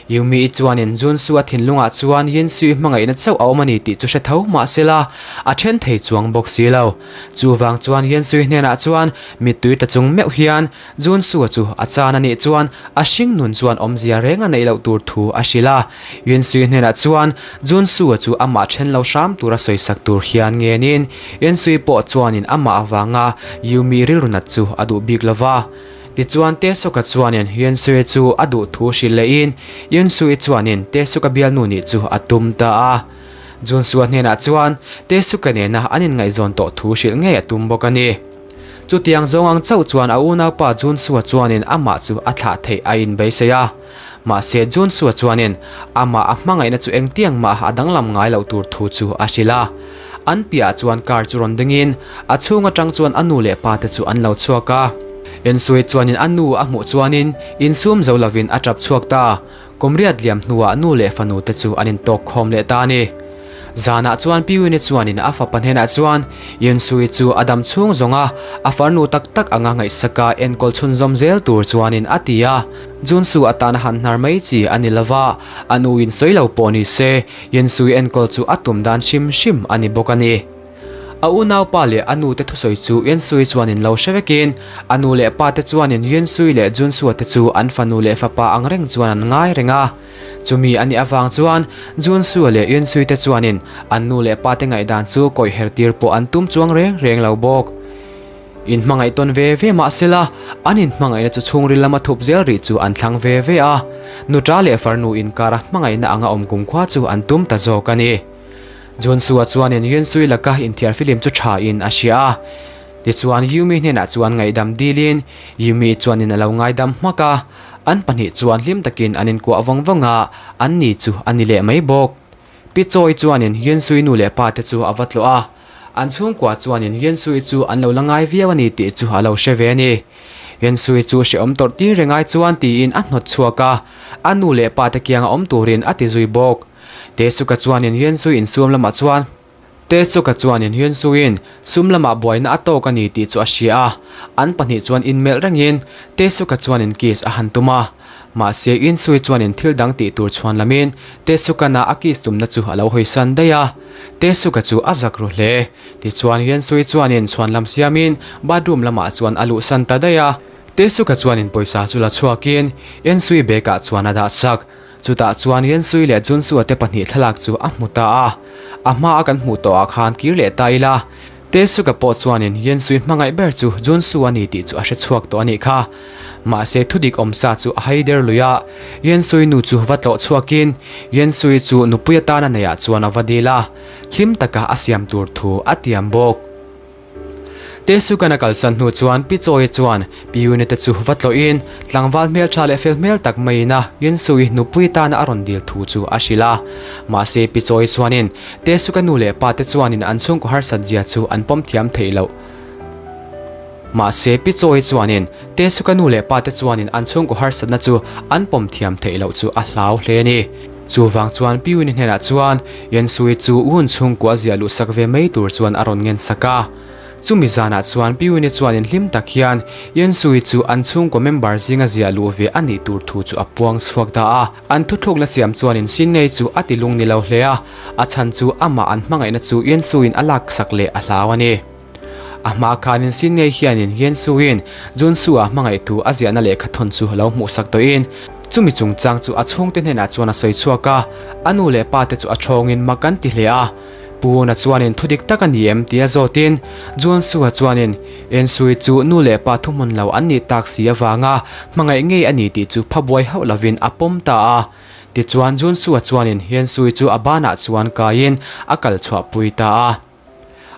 Yumi-i chuanin Junsu-a thinlungah chuan Yunsu-i hmangaihna chauh a awm a ni tih chu hre tho mahsela a then thei chuang bawk si lo. Chuvang chuan Yunsu-i hnenah chuan Mittui ta chung meuh hian Junsua chu a chan a nih chuan a hring nun chuan awmzia reng a neih loh tur thu a hrilh a. Yunsui hnenah chuan Junsua chu amah then lo hram tura sawisak tur hian ngenin Yunsui pawh chuanin amah avanga Yumi rilru nat chu a duh bik lo va. Tichuan Taesoka chuanin Yunsui chu a duh thu hrilh lehin Yunsui chuanin Taesoka bialnu nih chu a tum ta a. Junsua hnenah chuan Taesoka nena an inngaihzawn tawh thu hrilh ngei a tum bawk a ni. Chutiang zawng ang chauh chuan a unaupa Junsua chuanin amah chu a thlah theih a inbeisei a. Mahse Junsua chuanin amah a hmangaihna chu engtiang mah a danglam ngai loh tur thu chu a hrilh a. An piahah chuan car chu rawn dingin a chhung atang chuan a nu leh pa te chu an lo chhuak a. Ensui chuanin a nu a hmuh chuanin insum zo lovin a tap chhuak ta. Kum riat liam hnuah nu leh fanu te chu an intawk khawm leh ta a ni. Zanah chuan Pi Wini chuanin a fapa hnenah chuan Yunsui chu a dam chhung zawnga a farnu tak tak anga ngaihsaka enkawl chhunzawm zel tur chuanin a ti a. Junsu atana han hnar mai chi a ni lova, a nuin sawi lo pawh ni se Yunsui enkawl chu a tum dan hrim hrim a ni bawk a ni. A unaupa leh a nu te thusawi chu Yunsui chuanin lo hre vekin, a nu leh pa te chuanin Yunsui leh Junsua te chu an fanu leh fapa ang reng chuan an ngai reng a. Chumi a nih avang chuan Junsua leh Yunsui te chuanin an nu leh pa te ngaihdan chu kawih her tir pawh an tum chuang reng reng lo bawk. Inhmangaih tawn ve ve mah sela, an inhmangaihna chu chhungril lama thup zel rih chu an thlang ve ve a. Nuṭa leh farnu inkara hmangaihna anga awm kumkhua chu an tum ta zawk a ni. Junsua chuanin Yunsui laka inthiar filim chu tha in a hria a. Tichuan Yumi hnenah chuan ngaihdam dilin Yumi chuanin a lo ngaidam hmak a. An pahnih chuan hlim takin an inkuah vawng vawng a, an ni chu a ni leh mai bawk. Pi Chawi chuanin Yunsui nu leh pa te chu a va tlawh a, an chhungkua chuanin Yunsui chu an lo la ngai viau a ni tih chu a lo hre ve a ni. Yunsui chu hrehawm tawrh tir reng ai chuan tiin a hnawt chhuak a, a nu leh pa te kianga awm turin a ti zui bawk. Tesuka chuanin Yunsui insuam lamah chuan. Tesuka chuanin Hyunsuin sum lamah buaina a tawk a ni tih chu a hria a, an pahnih chuan inmelh rengin Tesuka chuanin kiss a han tum a. Mahse Hyunsui chuanin thil dang tih tur chhuan lamin Tesukana a kiss tumna chu a lo hawisan daih a. Tesuka chu a zak ru hle. Tichuan Hyunsui chuanin chhuan lam siamin bathroom lamah chuan a luhsan ta daih a. Tesuka chuanin pawisa chu la chhuakin Hyunsui bag ah chuan a dah sak. Chutah chuan Yensui leh Junsua te pahnih thlalak chu a hmu ta a, a hma a kan hmuh tawhah khan kir leh ta ila. Tesuka pawh chuanin Yensui hmangaih ber chu Junsu a ni tih chu a hre chhuak tawh a nih kha. Mahse thudik awmsa chu a hai der lui a, Yensui nu chu va tlawh chhuakin Yensui chu nupui atana neihah chuan a va dil a, hlim taka a siam tur thu a tiam bawk. Tesukan a kalsan hnu chuan Pi Chawi chuan Pi Yuni te chu va tlawhin tlangval hmeltha leh fel hmel tak maiin a Yunsui nupui tana a rawn dil thu chu a hrilh a. Mahse Pi Chawi chuanin Tesuka nu leh pa te chuanin an chhungkaw harsat zia chu an pawm thiam theih loh. Mahse Pi Chawi chuanin Tesuka nu leh pa te chuanin an chhungkaw harsatna chu an pawm thiam theih loh chu a hlau hle a ni. Chuvang chuan Pi Wini hnenah chuan Yensui chu hun chhungkua ziah luh sak ve mai tur chuan a rawn ngen sak a. Chumi zanah chuan Pi Wini chuan inhlim tak hian Yensui chu an chhungkaw member zinga ziah luh ve a nih tur thu chu a puang chhuak ta a. An thuthlukna siam chuanin Sinnei chu a ti lung ni lo hle a, a chhan chu amah an hmangaihna chu Yensuiin a lak sak leh a hlau a ni. A hma khanin Sinnei hianin Yensuin Junsu-a hmangaih thu a ziahna lehkha thawn chu lo hmuhsak tawhin chumi chungchang chu a chhungte hnenah chuan a sawi chhuak a, a nu leh pa te chu a thawngin mak an ti hle a. Pu Una chuanin thu dik tak a ni em tia zawtin Junsu-a chuanin Yensui chu nu leh pa thuhmun lo an nih tak si avanga hmangaih ngei a ni tih chu phabuai hauh lovin a pawm ta a. Tichuan Junsu-a chuanin Yensui chu a banah chuan kaiin a kal chhuahpui ta a.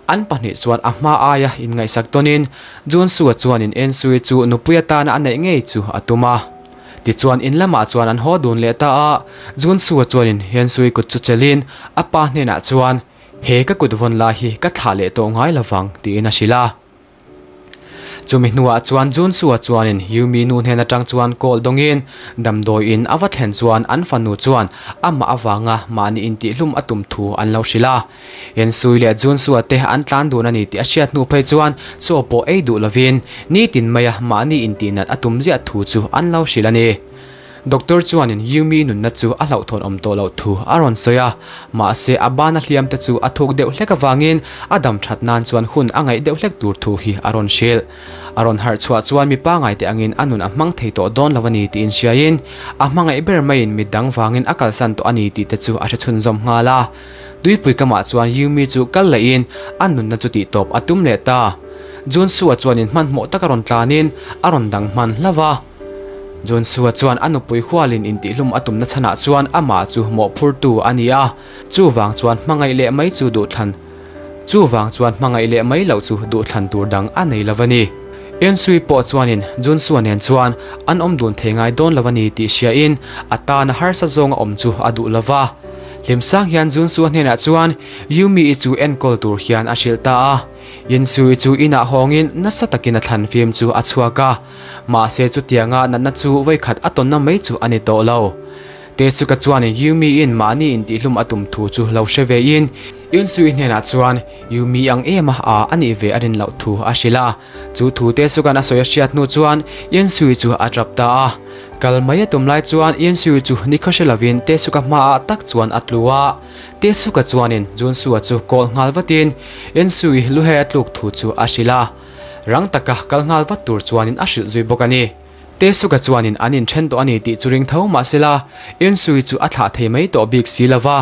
An pahnih chuan a hma aia inngaihsak tawnin Junsua chuanin Ensui chu nupui atana a neih ngei chu a tum a. Tichuan in lamah chuan an haw dun leh ta a, Junsua chuanin Ensui kut chu chelhin a pa hnenah chuan, He ka kut vawn lai hi ka thlah leh tawh ngai lovang, tiin a hrilh a. Chumi hnuah chuan Junsua chuanin Yumi nu hnen atang chuan call dawngin damdawi in a va thlen chuan an fanu chuan amah avanga mahni intihhlum a tum thu an lo hrilh a. Ensui leh Junsua te an tlan dun a ni tih a hriat hnu phei chuan chaw pawh ei duh lovin nitin maia mahni intihnat a tum ziah thu chu an lo hrilh a ni. Doctor chuanin Yumi nunna chu a hlauhthawn awm tawh loh thu a rawn sawi a, mahse a bana hliam te chu a thuk deuh hlek avangin a dam that nan chuan hun a ngaih deuh hlek tur thu hi a rawn hrilh. A rawn harh chhuah chuan mi pangai te angin a nun a hmang thei tawh dawn lo a ni tiin hriaiin a hmangaih ber maiin mi dang vangin a kalsan tawh a ni tih te chu a hre chhunzawm nghal a. Tuipui kamah chuan Yumi chu kal lehin a nunna chu tihtawp a tum leh ta. Junsua chuanin hmanhmawh taka rawn tlanin a rawn dang hman hlauh a. Junsua chuan a nupui hualin intihlum a tumna chhanah chuan amah chu mawhphurtu a ni a, chuvang chuan hmangaih leh mai chu duhthlan chuvang chuan hmangaih leh mai loh chu duhthlan tur dang a nei lo a ni. Eunsuii pawh chuanin Junsua nen chuan an awm dun thei ngai dawn lo a ni tih hriain a tana harsa zawnga awm chu a duh lo va. Hlimsang hian Junsua hnenah chuan Yumi-i chu enkawl tur hian a hrilh ta a. Eunsuii chu inah hawngin nasa takin a thlan fim chu a chhuak a. Mahse chutianga natna chu vawikhat a tawnna mai chu a ni tawh lo. Tesuka chuan Yumi-in mahni intihlum a tum thu chu lo hre vein Yunsui hnenah chuan Yumi ang em a a a nih ve a rin loh thu a hrilh a. Chu thu Tesuka'n a sawi a hriat hnu chuan Yunsui chu a tap ta a. Kal mai a tum lai chuan Yunsui chu nikhaw hre lovin Tesuka hmaah tak chuan a tlu a. Tesuka chuanin Junsua chu call nghal vatin Yunsui luhei a tluk thu chu a hrilh a. Rang taka kal nghal vat tur chuanin a hrilh zui bawk a ni. Tesuka chuanin an inthen tawh a ni tih chu ring tho mah sela, Ensui chu a thlah thei mai tawh bik si lo va,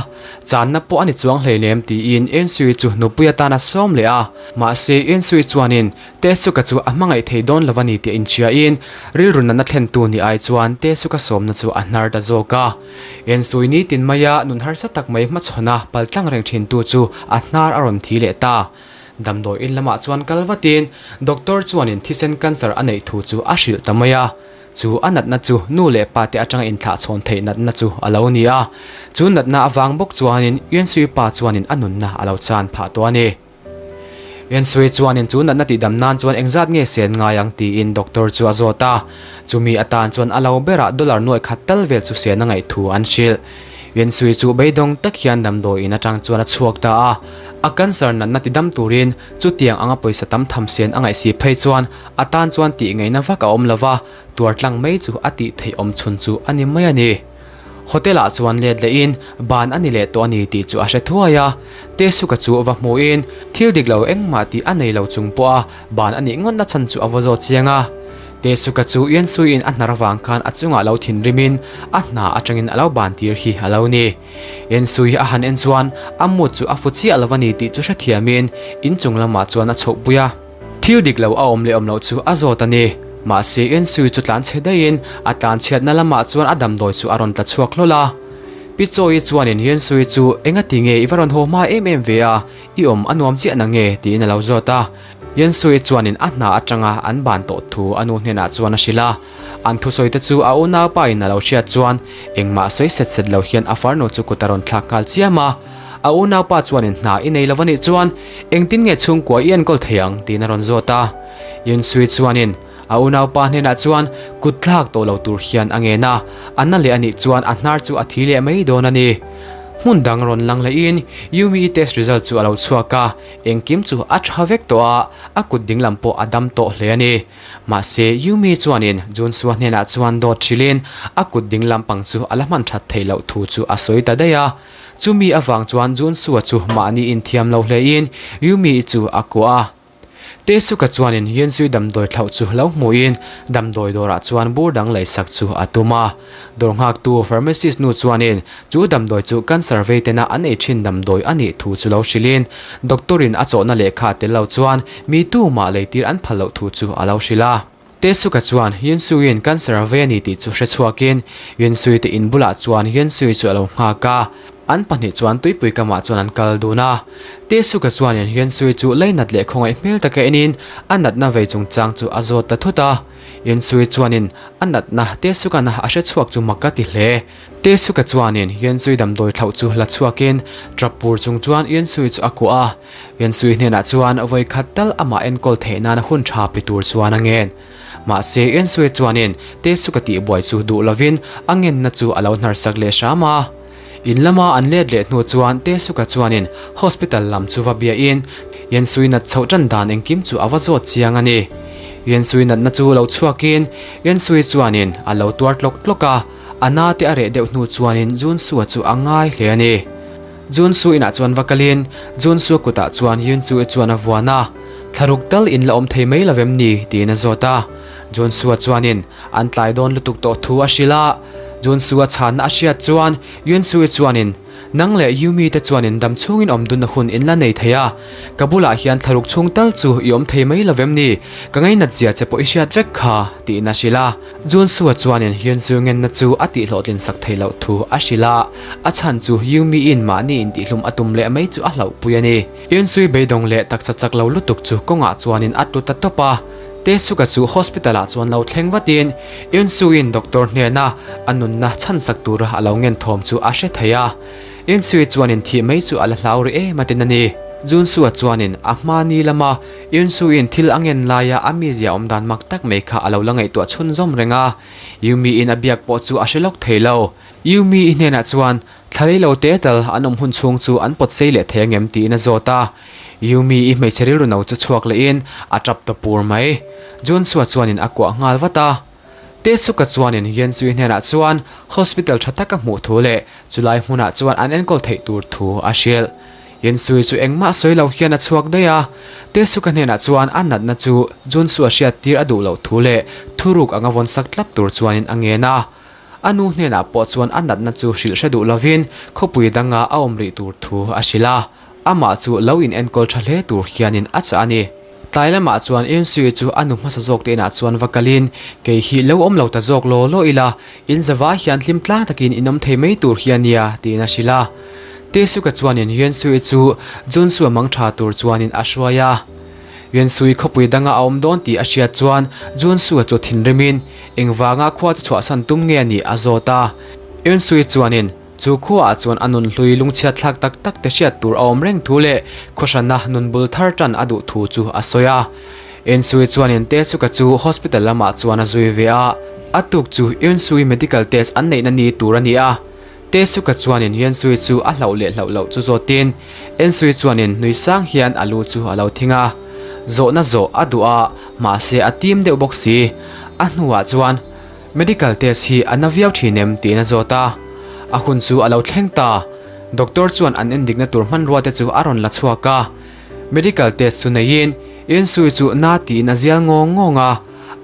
channa pawh a ni chuang hleinem tiin Ensui chu nupui atan a sawm leh a. Mahse Ensui chuanin Tesuka chu a hmangaih thei dawn lo a ni tih a inhriain rilru natna thlentu ni ai chuan Tesuka sawmna chu a hnar ta zawk a. Ensui nitin maia nun harsa tak mai hmachhawna paltlang reng thintu chu a hnar a rawn thi leh ta. Damdawi in lamah chuan kal vatin doctor chuanin thisen cancer a neih thu chu a hrilh ta mai a. Chu a natna chu nu leh pa te atanga inthlahchhawn theih natna chu a lo ni a. Chu natna avang bawk chuanin Yuansui pa chuanin a nunna a lo chan phah tawh a ni. Yuansui chuanin chu natna tihdam nan chuan engzat nge sen ngai ang tiin doctor chu a zawt a. Chumi atan chuan a lo berah dollar nuai khat tal vel chu sen a ngaih thu an hrilh. Yuansui chu beidawng tak hian damdawi in atang chuan a chhuak ta a. A cancer natna tidam turin chutiang anga pawisa tam tham sen a ngaih si phei chuan A tan chuan tih ngaihna vak a awm lo va, tuar tlang mai chu a tih theih awm chhun chu a ni mai a ni. Hotel ah chuan let lehin ban a ni leh tawh a ni tih chu a hre thuai a. Tesuka chu va hmuhin thil dik lo engmah tih a nei lo chung pawha ban a nih ngawtna chhan chu a va zawt chiang a. Tesuka chu Iansuiin a hnar avang khan a chungah lo thinrimin a hna atangin a lo ban tir hi a lo ni. Iansui a han en chuan a mood chu a fu chiah lo a ni tih chu hrethiamin inchung lamah chuan a chhohpui a. Thil dik lo a awm leh awm loh chu a zawt a ni. Mahse, Ensui chu tlan chhe daihin a tlan chhiatna lamah chuan a damdawi chu a rawn tla chhuak hlawl a. Pi Chawi chuanin Ensui chu engati nge i va rawn haw hma em em ve a, i awm a nuam chiah na nge? tiin a lo zawt a. Ensui chuanin a hna atanga an ban tawh thu a nu hnenah chuan a hrilh a. An thusawi te chu a unaupa in a lo hriat chuan engmah sawi set set lo hian a farnu chu kut a rawn thlak nghal chiam a. A unaupa chuanin hna i nei lo a nih chuan engtin nge chhungkua i enkawl thei ang tiin a rawn zawt a. Yunsui chuanin a unaupa hnenah chuan kut thlak tawh lo tur hian a ngen a, a na leh a nih chuan a hnar chu a thi leh mai dawn a ni. Hmun dang rawn lang lehin Yumi-i test result chu a lo chhuak a, engkim chu a tha vek tawh a, a kut dinglam pawh a dam tawh hle a ni. Mahse Yumi chuanin Junsua hnenah chuan dawt hrilhin a kut dinglam pang chu a la hman that theih loh thu chu a sawi ta daih a. Chumi avang chuan Junsua chu mahni inthiam lo hlein Yumi-i chu a kuah a. Taesuka chuanin Yunsui damdawi thlauh chu lo hmuhin damdawi dawrah chuan bur dang leisak chu a tum a. Dawr nghaktu pharmacist nu chuanin chu damdawi chu cancer vei tena an ei thin damdawi a nih thu chu lo hrilhin doctor-in a chawhna lehkha tel lo chuan mi tumah leitir an phal loh thu chu a lo hrilh a. Taesuka chuan Yunsui-in cancer a vei a ni tih chu hre chhuakin Yunsui te in bulah chuan Yunsui chu a lo nghak a, an pahnih chuan tuipui kamah chuan an kal dun a. Taesuka chuanin Yunsui chu leinat leh khawngaih hmel taka enin a natna vei chungchang chu a zawt ta thut a. Yunsui chuanin a natna Taesuka-na a hre chhuak chu mak a ti hle. Taesuka chuanin Yunsui damdawi thlauh chu la chhuakin tap pur chung chuan Yunsui chu a kuah a. Yunsui hnenah chuan vawi khat tal amah enkawl theih nana hun tha pe tur chuan a ngen. Mahse Yunsui chuanin Taesuka tihbuai chu duh lovin a ngenna chu a lo hnarsak leh hram a. In lama an let leh hnu chuan Taesuka chuanin hospital lam chu va biahin Yunsui nat chhoh tan dan engkim chu a va zawt chiang a ni. Yunsui natna chu lo chhuakin Yunsui chuanin a lo tuar tlawk tlawk a, a na te a reh deuh hnu chuanin Junsua chu a ngai hle a ni. Junsu inah chuan va kalin Junsua kutah chuan Yunsue chuan a vuan a, Thlaruk tal in la awm thei mai lo em ni? tiin a zawt a. Junsua chuanin an tlai dawn lutuk tawh thu a hrilh a. Junsua chhanna a hriat chuan Yunsue chuanin Nang leh Yumi te chuanin dam chhungin awm dunna hun in la nei thei a, ka bulah hian thlaruk chhung tal chu i awm thei mai lo em ni? Ka ngainat zia che pawh i hriat vek kha, tiin a hrilh a. Junsua chuanin Hyunsu ngenna chu a tihhlawhtlin sak theih loh thu a hrilh a, a chhan chu Yumi-in mahni intihlum a tum leh mai chu a hlauhpui a ni. Hyunsui beidawng leh taksa chak lo lutuk chu kawngah chuanin a tlu ta tawp a, Taesuka chu hospital ah chuan lo thleng vatin Hyunsu-in doctor hnena a nunna chhansak tura a lo ngen thawm chu a hre thei a. Hyunsui chuanin thih mai chu a la hlau rih em atin a ni. Junsua chuanin a hma ni lama Yunsu-in thil a ngen laia a mizia awm dan mak tak mai kha a lo la ngaihtuah chhunzawm reng a, Yumi-in a biak pawh chu a hre lawk thei lo. Yumi-i hnenah chuan thla rei lo te tal an awm hun chhung chu an pawt sei leh thei angem tiin a zawt a. Yumi-i hmeichhe rilru no chu chhuak lehin a tap ta pur mai. Junsua chuanin a kuah nghal vat a. Taesuka chuanin Yensui hnenah chuan hospital tha taka hmuh thu leh chulai hmunah chuan an enkawl theih tur thu a hrilh. Yensui chu engmah sawi lo hian a chhuak daih a, Taesuka hnenah chuan a natna chu Junsu a hriat tir a duh loh thu leh thuruk anga vawn sak tlat tur chuanin a ngen a. A nu hnenah pawh chuan a natna chu hrilh hre duh lovin khawpui danga a awm rih tur thu a hrilh a, amah chu lo in enkawl tha hle tur hianin a chah a ni. Tlai lamah chuan Eunsu-i chu a nu hmasa zawk te inah chuan va kalin, Kei hi lo awm lo ta zawk law law ila, in zavai hian hlim tlang takin in awm thei mai tur hi a nia, tiin a hrilh a. Taesuka chuanin Eunsu-i chu Junsu-a mang tha tur chuanin a hruai a. Eunsu-i khawpui danga a awm dawn tih a hriat chuan Junsu-a chu thinrimin, Engvanga khua chu chhuahsan tum nge anih a zawt a. Eunsu-i chuanin chu khuaah chuan a nunhlui lungchhiat thlak tak tak te hriat tur a awm reng thu leh khawhrana nun bul thar tan a duh thu chu a sawi a. Eunsu-i chuanin Taesuka chu hospital lamah chuan a zui ve a. A tuk chu Eunsu-i medical test an neihna ni tur a ni a. Taesuka chuanin Eunsu-i chu a hlauh leh hlauh loh chu zawtin Eunsu-i chuanin nui sang hian a lu chu a lo thing a. Zawhna zawh a duh a, mahse a tim deuh bawk si. A hnuah chuan medical test hi a na viau thin em tiin a zawt a. A hun chu a lo thleng ta. Doctor chuan an endikna tur hmanrua te chu a rawn la chhuak a. Medical test chu neiin Eunsu-i chu na tiin a zial ngawng ngawng a,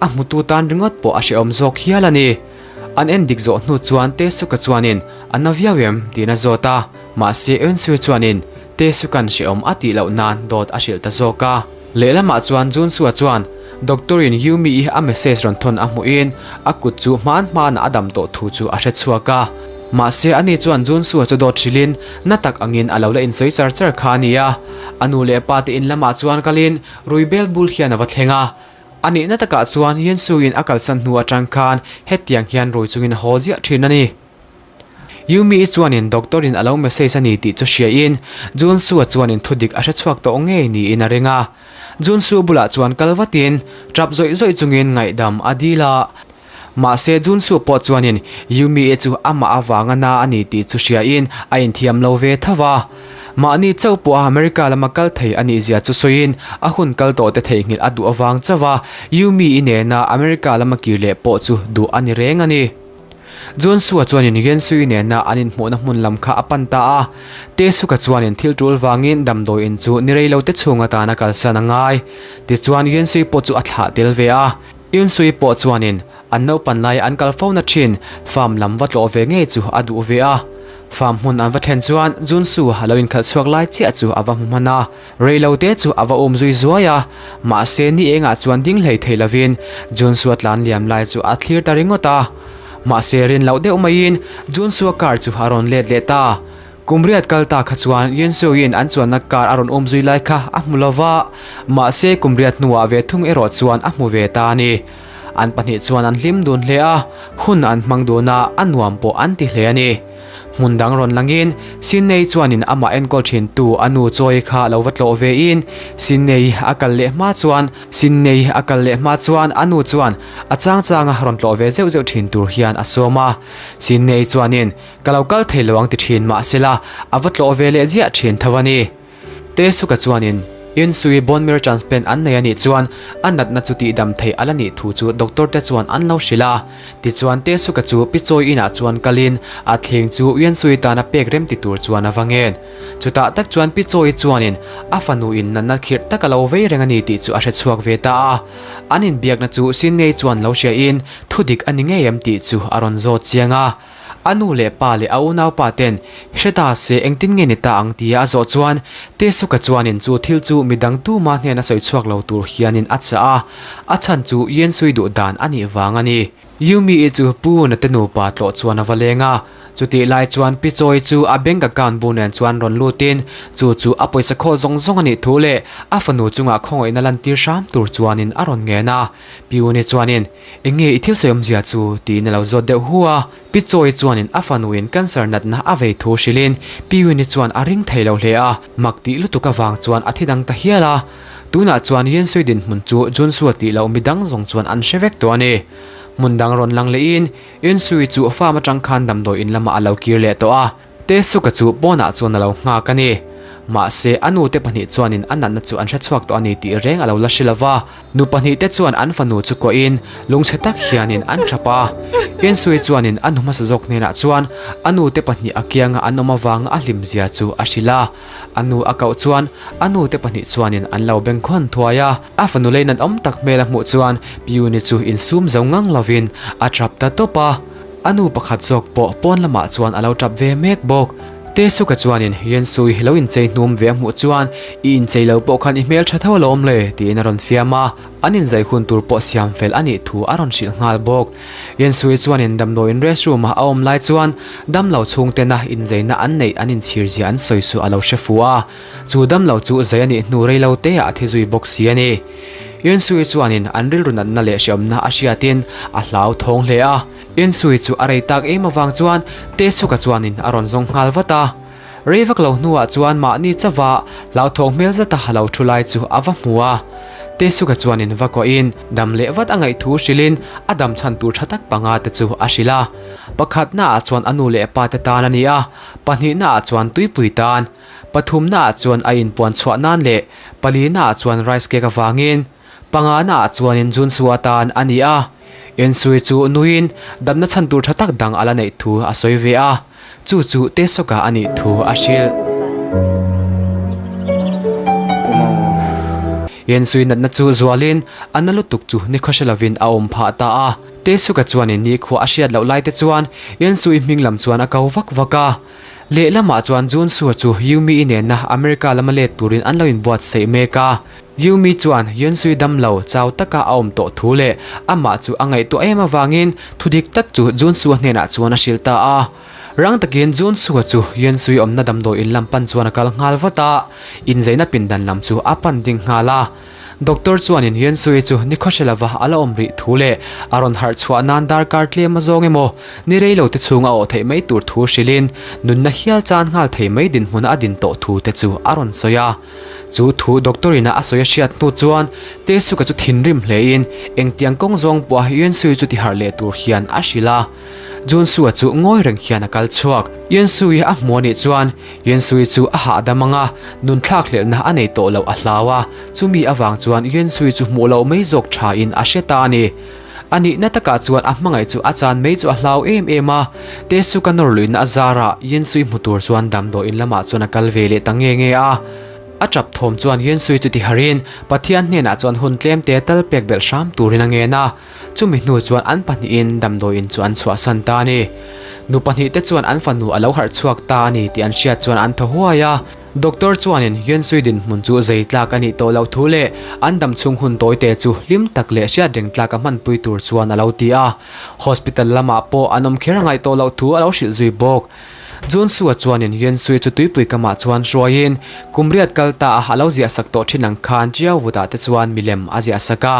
a hmutu tan ringawt pawh a hrehawm zawk hial a ni. An endik zawh hnu chuan Taesuka chuanin a na viau em tiin a zawt a, mahse Eunsu chuanin Taesuka'n hrehawm a tih loh nan dawt a hrilh ta zawk a. Lehlamah chuan Junsua chuan Doctor-in Yumi-i a message rawn thawn a hmuhin a kut chu hman hmanah a dam tawh thu chu a hre chhuak a. Mahse ani chuan Junsua chu dawt hrilhin na tak angin a lo la insawi char char kha a ni a. A nu leh pa te in lamah chuan kalin rui bel bul hian a va thleng a. A nihna takah chuan Yinsu-in a kalsan hnu atang khan hetiang hian rui chungin a haw ziah thin a ni. Yumi-i chuanin doctor-in a lo message a ni tih chu hriain Junsu-a chuanin thudik a hre chhuak tawh ngei niin a ring a. Junsu bulah chuan kal vatin tap zawih zawih chungin ngaihdam a dil a. Mahse Junsu pawh chuanin Yumi-i chu amah avanga na a ni tih chu hriain a inthiam lo ve tho va. Mahni chauh pawha America lama kal thei a nih zia chu sawiin a hun kal tawhte theihnghilh a duh avang chauh a, Yumi-i nena America lama kir leh pawh chu duh a ni reng a ni. Junsu-a chuanin Yensui nena an inhmuhna hmun lam kha a pan ta a. Taesuka chuanin thil tul vangin damdawi in chu ni reilote chhung atan a kalsan a ngai. Tichuan Yensui pawh chu a thlah tel ve a. Yunsui pawh chuanin an naupan lai an kal fo na thin farm lam va tlawh ve ngei chu a duh ve a. Farm hmun an va thlen chuan Junsu a lo inkhalh chhuak lai chiah chu a va hmu hman a. Reilote chu a va um zui zuai a, mahse ni engah chuan ding hlei thei lovin Junsu a tlan liam lai chu a thlir ta ringawt a. Mahse rin loh deuh maiin Junsu a car chu a rawn let leh ta. Kum riat kal ta kha chuan Yunsu-in an chuanna car a rawn um zui lai kha a hmu lo va, mahse kum riat hnuah ve thung erawh chuan a hmu ve ta a ni. An pahnih chuan an hlim dun hle a, hun an hmang dun a, a nuam pawh an ti hle a ni. Hmun dang rawn langin Sidney chuanin amah enkawl thintu a nu Choi kha lo va tlawh vein Sidney a kal leh hma chuan Sidney a kal leh hma chuan a nu chuan a chang changa rawn tlawh ve zeuh zeuh thin tur hian a sawm a. Sidney chuanin Ka lo kal thei lo ang ti thin mahsela a va tlawh ve leh ziah thin tho a ni. Taesuka chuanin Yunsui bone marrow transplant an nei a nih chuan a natna chu tihdam theih a la nih thu chu doctor te chuan an lo hrilh a. Tichuan Taesuka chu Pichawi inah chuan kalin a thleng chu Yunsui tana pek rem ti tur chuan a va ngen. Chutah tak chuan Pichawi chuanin a fanu in natna khirh tak a lo vei reng a ni tih chu a hre chhuak ve ta a. An inbiakna chu Sidney chuan lo hriain thudik a ni ngei em tih chu a rawn zawt chiang a. A nu leh pa leh a unaupa ten hre ta se engtin nge ni ta ang tia a zawh chuan Tesuka chuanin chu thil chu midang tuma hnena sawi chhuak lo tur hianin a chah a, a chhan chu Yensui duh dan a nih vang a ni. Yumi-i chu Pu Una te nupa tlawh chuan a va leng a, chutih lai chuan Pi Chawi chu a bank account bu nen chuan rawn lutin chu chu a pawisa khawl zawng zawng a nih thu leh a fanu chungah khawngaihna lantir hram tur chuanin a rawn ngen a. Pi Uni chuanin Eng nge i thil sawi awmzia chu? tiin a lo zawt deuh hu a. Pi Chawi chuanin a fanuin cancer natna a vei thu hrilhin Pi Wini chuan a ring thei lo hle a, mak tih lutuk avang chuan a thi dang ta hial a. Tunah chuan Yensui dinhmun chu Junsua tih loh midang zawng chuan an hre vek tawh a ni. Hmun dang rawn lang lehin Yensui chu farm atang khan damdawi in lamah a lo kir leh tawh a. Tesuka chu pawnah chuan a lo nghak a ni. Mahse, a nute pahnih chuanin a natna chu an hre chhuak tawh a ni tih reng a lo la hre lo va. Nu pahnihte chuan an fanu chu kuahin lungchhe tak hianin an thap a. Ensui chuanin a nu hmasa zawk hnenah chuan a nute pahnih a kianga an awm avanga a hlimzia chu a hrilh a. A nu a koh chuan a nute pahnih chuanin an lo bengkhawn thuai a. A fanu lei nan awm tak hmel a hmuh chuan Piuni chu insum zo ngang lovin a thap ta tawp a. A nu pakhat zawk pawh pawn lamah chuan a lo tap ve mek bawk. Taesuka chuanin Yensui lo inchei hnum ve a hmuh chuan I inchei lo pawh khan i hmel tha tho alawm le tiin a rawn fiam a, an inzai hun tur pawh siam fel a nih thu a rawn hrilh nghal bawk. Yensui chuanin damdawiin rest room-a a awm lai chuan damlo chhungtena inzaina an neih an inchhir zia an sawi chu a lo hre fu a, chu damlo chu zai a nih hnu reilo teah a thi zui bawk si a ni. Yensui chuanin an rilru natna leh hreawmna a hriatin a hlauthawng hle a. Yensui chu a rei tak em avang chuan Taesuka chuanin a rawn zawng nghal vat a. Rei vak lo hnuah chuan mahni chauha hlauthawng hmel zeta a lo thu lai chu a va hmu a. Taesuka chuanin va kuahin dam leh vat a ngaih thu hrilhin a dam chhan tur tha tak panga te chu a hrilh a. Pakhatnaah chuan a nu leh pa te tan a ni a, pahnihnaah chuan tuipui tan. Pathumnaah chuan a inpuan chhuah nan leh palinaah chuan rice cake avangin panganaah chuanin Junsu atan a ni a. Ensui chu nuiin damna chhan tur tha tak dang a la neih thu a sawi ve a, chu chu Tesoka a nih thu a hrilh. Ensui natna chu zualin a na lutuk chu nikhaw hre lovin a awm phah ta a. Tesoka chuanin nikhua a hriat loh lai te chuan Ensui hming lam chuan a ko vak vak a. Lehlamah chuan Junsua chu Yumi-i nena America lama let turin an lo inbuatsaih mek a. Yumi chuan Yunsui damlo chau taka a awm tawh thu leh amah chu a ngaihtuah em avangin thudik tak chu Junsua hnenah chuan a hrilh ta a. Rang takin Junsua chu Yunsui awmna damdawiin lam pan chuan a kal nghal vat a, inzeina pindan lam chu a pan ding nghal a. Doctor chuanin Yuansui chu nikhaw hre lova a la awm rih thu leh a rawn harh chhuah nan darkar tlem a zawng emaw ni rei lo te chhung a awh theih mai tur thu hrilhin nunna hial chan nghal thei mai dinhmun a din tawh thu te chu a rawn sawi a. Chu thu doctor ina a sawi a hriat hnu chuan Taesuka chu thinrim hlein engtiang kawng zawng pawha Yuansui chu ti harh leh tur hian a hrilh a. Junsua chu ngawi reng hian a kal chhuak. Yuansui a hmu a nih chuan Yuansui chu a hahdam ang a, nun thlakhlelhna a nei tawh loh a hlau a, chumi avang chuan Yuansui chu hmuh loh mai zawk thain a hre ta a ni. A nihna takah chuan a hmangaih chu a chan mai chu a hlau em em a, Taesuka nawr luihna a zarah Yuansui hmu tur chuan damdawiin lamah chuan a kal ve leh ta nge nge a. A tap thawm chuan Yuansui chu tiharhin Pathian hnenah chuan hun tlemte tal pek belh hram turin a ngen a. Chumi hnu chuan an pahnihin damdawiin chu an chhuahsan ta a ni. Nu pahnihte chuan an fanu a lo harh chhuak ta a ni tih an hriat chuan an thaw huai a. Doctor chuanin Yuansui dinhmun chu zei tlak a nih tawh loh thu leh an dam chhung hun tawite chu hlim tak leh hriat reng tlak a hmanpui tur chuan a lo ti a. Hospital lamah pawh an awm kher a ngaih tawh loh thu a lo hrilh zui bawk. Junsua chuanin Yuansui chu tuipui kamah chuan hruaiin kum riat kal ta a a lo ziahsak tawh thin ang khan Chiau vutah te chuan milem a ziahsak a.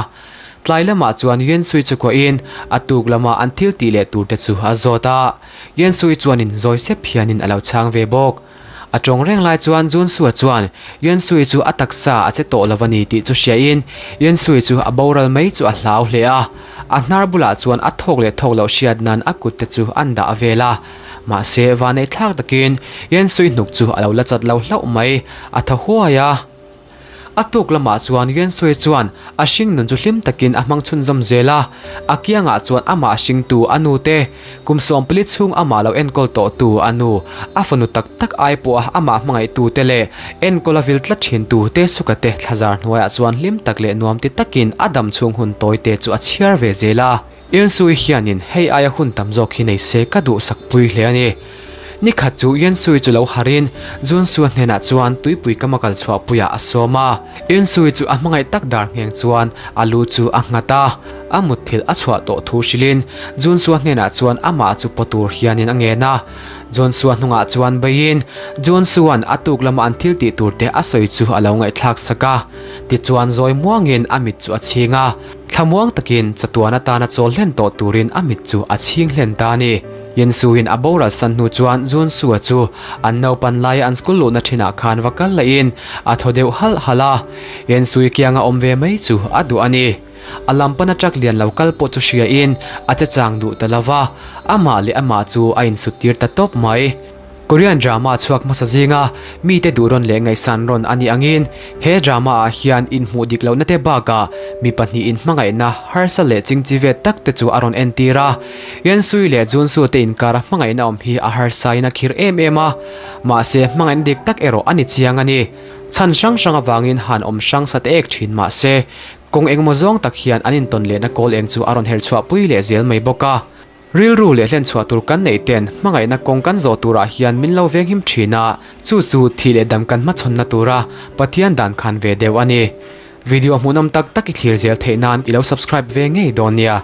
Tlai lamah chuan Yensui chu kuahin a tuk lama an thil tih leh tur te chu a zawt a. Yensui chuanin zawi sep hianin a lo chhang ve bawk. A tawng reng lai chuan Junsua chuan Yensui chu a taksa a che tawh lo a ni tih chu hriain Yensui chu a boral mai chu a hlau hle a. A hnar bulah chuan a thawk leh thawk loh hriat nan a kut te chu an dah vel a. Mahse vanei thlak takin Yensui hnuk chu a lo la chat lo hlauh mai, a thaw huai a. A tuk lamah chuan Yuansui chuan a hring nun chu hlim takin a hmang chhunzawm zel a, a kiangah chuan amah hringtu a nu te, kum 14 chhung amah lo enkawl tawhtu a nu, a fanu tak tak ai pawha amah hmangaihtu te leh enkawl a vil tlat thintu Tesuka te thlazar hnuaiah chuan hlim tak leh nuam ti takin a dam chhung hun tawi te chu a chhiar ve zel a. Yuansui hianin hei aia hun tam zawk hi nei se ka duhsak pui hle a ni. Nikhat chu Yuansui chu lo harin Junsua hnenah chuan tuipui kama kal chhuahpuiah a sawm a. Yuansui chu a hmangaih tak dar ngheng chuan a lu chu a nghat a, a mutthilh a chhuah tawh thu hrilhin Junsua hnenah chuan amah chu paw tur hianin a ngen a. Junsua hnungah chuan beiin Junsua'n a tuk lama an thil tih turte a sawi chu a lo ngaihthlak sak a. Tichuan zawi muangin a mit chu a chhing a. Thlamuang takin chatuan atana chawl hlen tawh turin a mit chu a chhing hlen ta a ni. Yensuin a boral san hnu chuan Junsua chu an naupan laia an school luhna thinah khan va kal lahin a thaw deuh halh halh a. Yensui kianga awm ve mai chu a duh a ni. A lam pana truck lian lo kal pawh chu hriain a che chang duh ta lo va, amah leh amah chu a insut tir ta tawp mai. Korean drama chhuak hmasa zinga mite duh rawn leh ngaihsan rawn a nih angin he drama ah hian inhmuh dik lohna te bakah mi pahnihin hmangaihna harsa leh chingchi vet tak te chu a rawn entir a. Yeonsui leh Junsu te inkara hmangaihna awm hi a harsain a khir em em a, mahse hmangaihna dik tak erawh a ni chiang a ni. Chhan hrang hrang avangin han awm hrang sa te ek thin mahse kawng engemaw zawng tak hian an intawn lehna kawl eng chu a rawn herchhuah pui leh zel mai bawk a. Rilru leh hlenchhuah tur kan neih ten hmangaihna kawng kan zawh turah hian min lo venghim thin a, chu chu thih leh dam kan hmachhawnna tura Pathian dan khan ve deuh a ni. Video hmuhnawm tak tak i thlir zel theih nan i lo subscribe ve ngei dawn nia.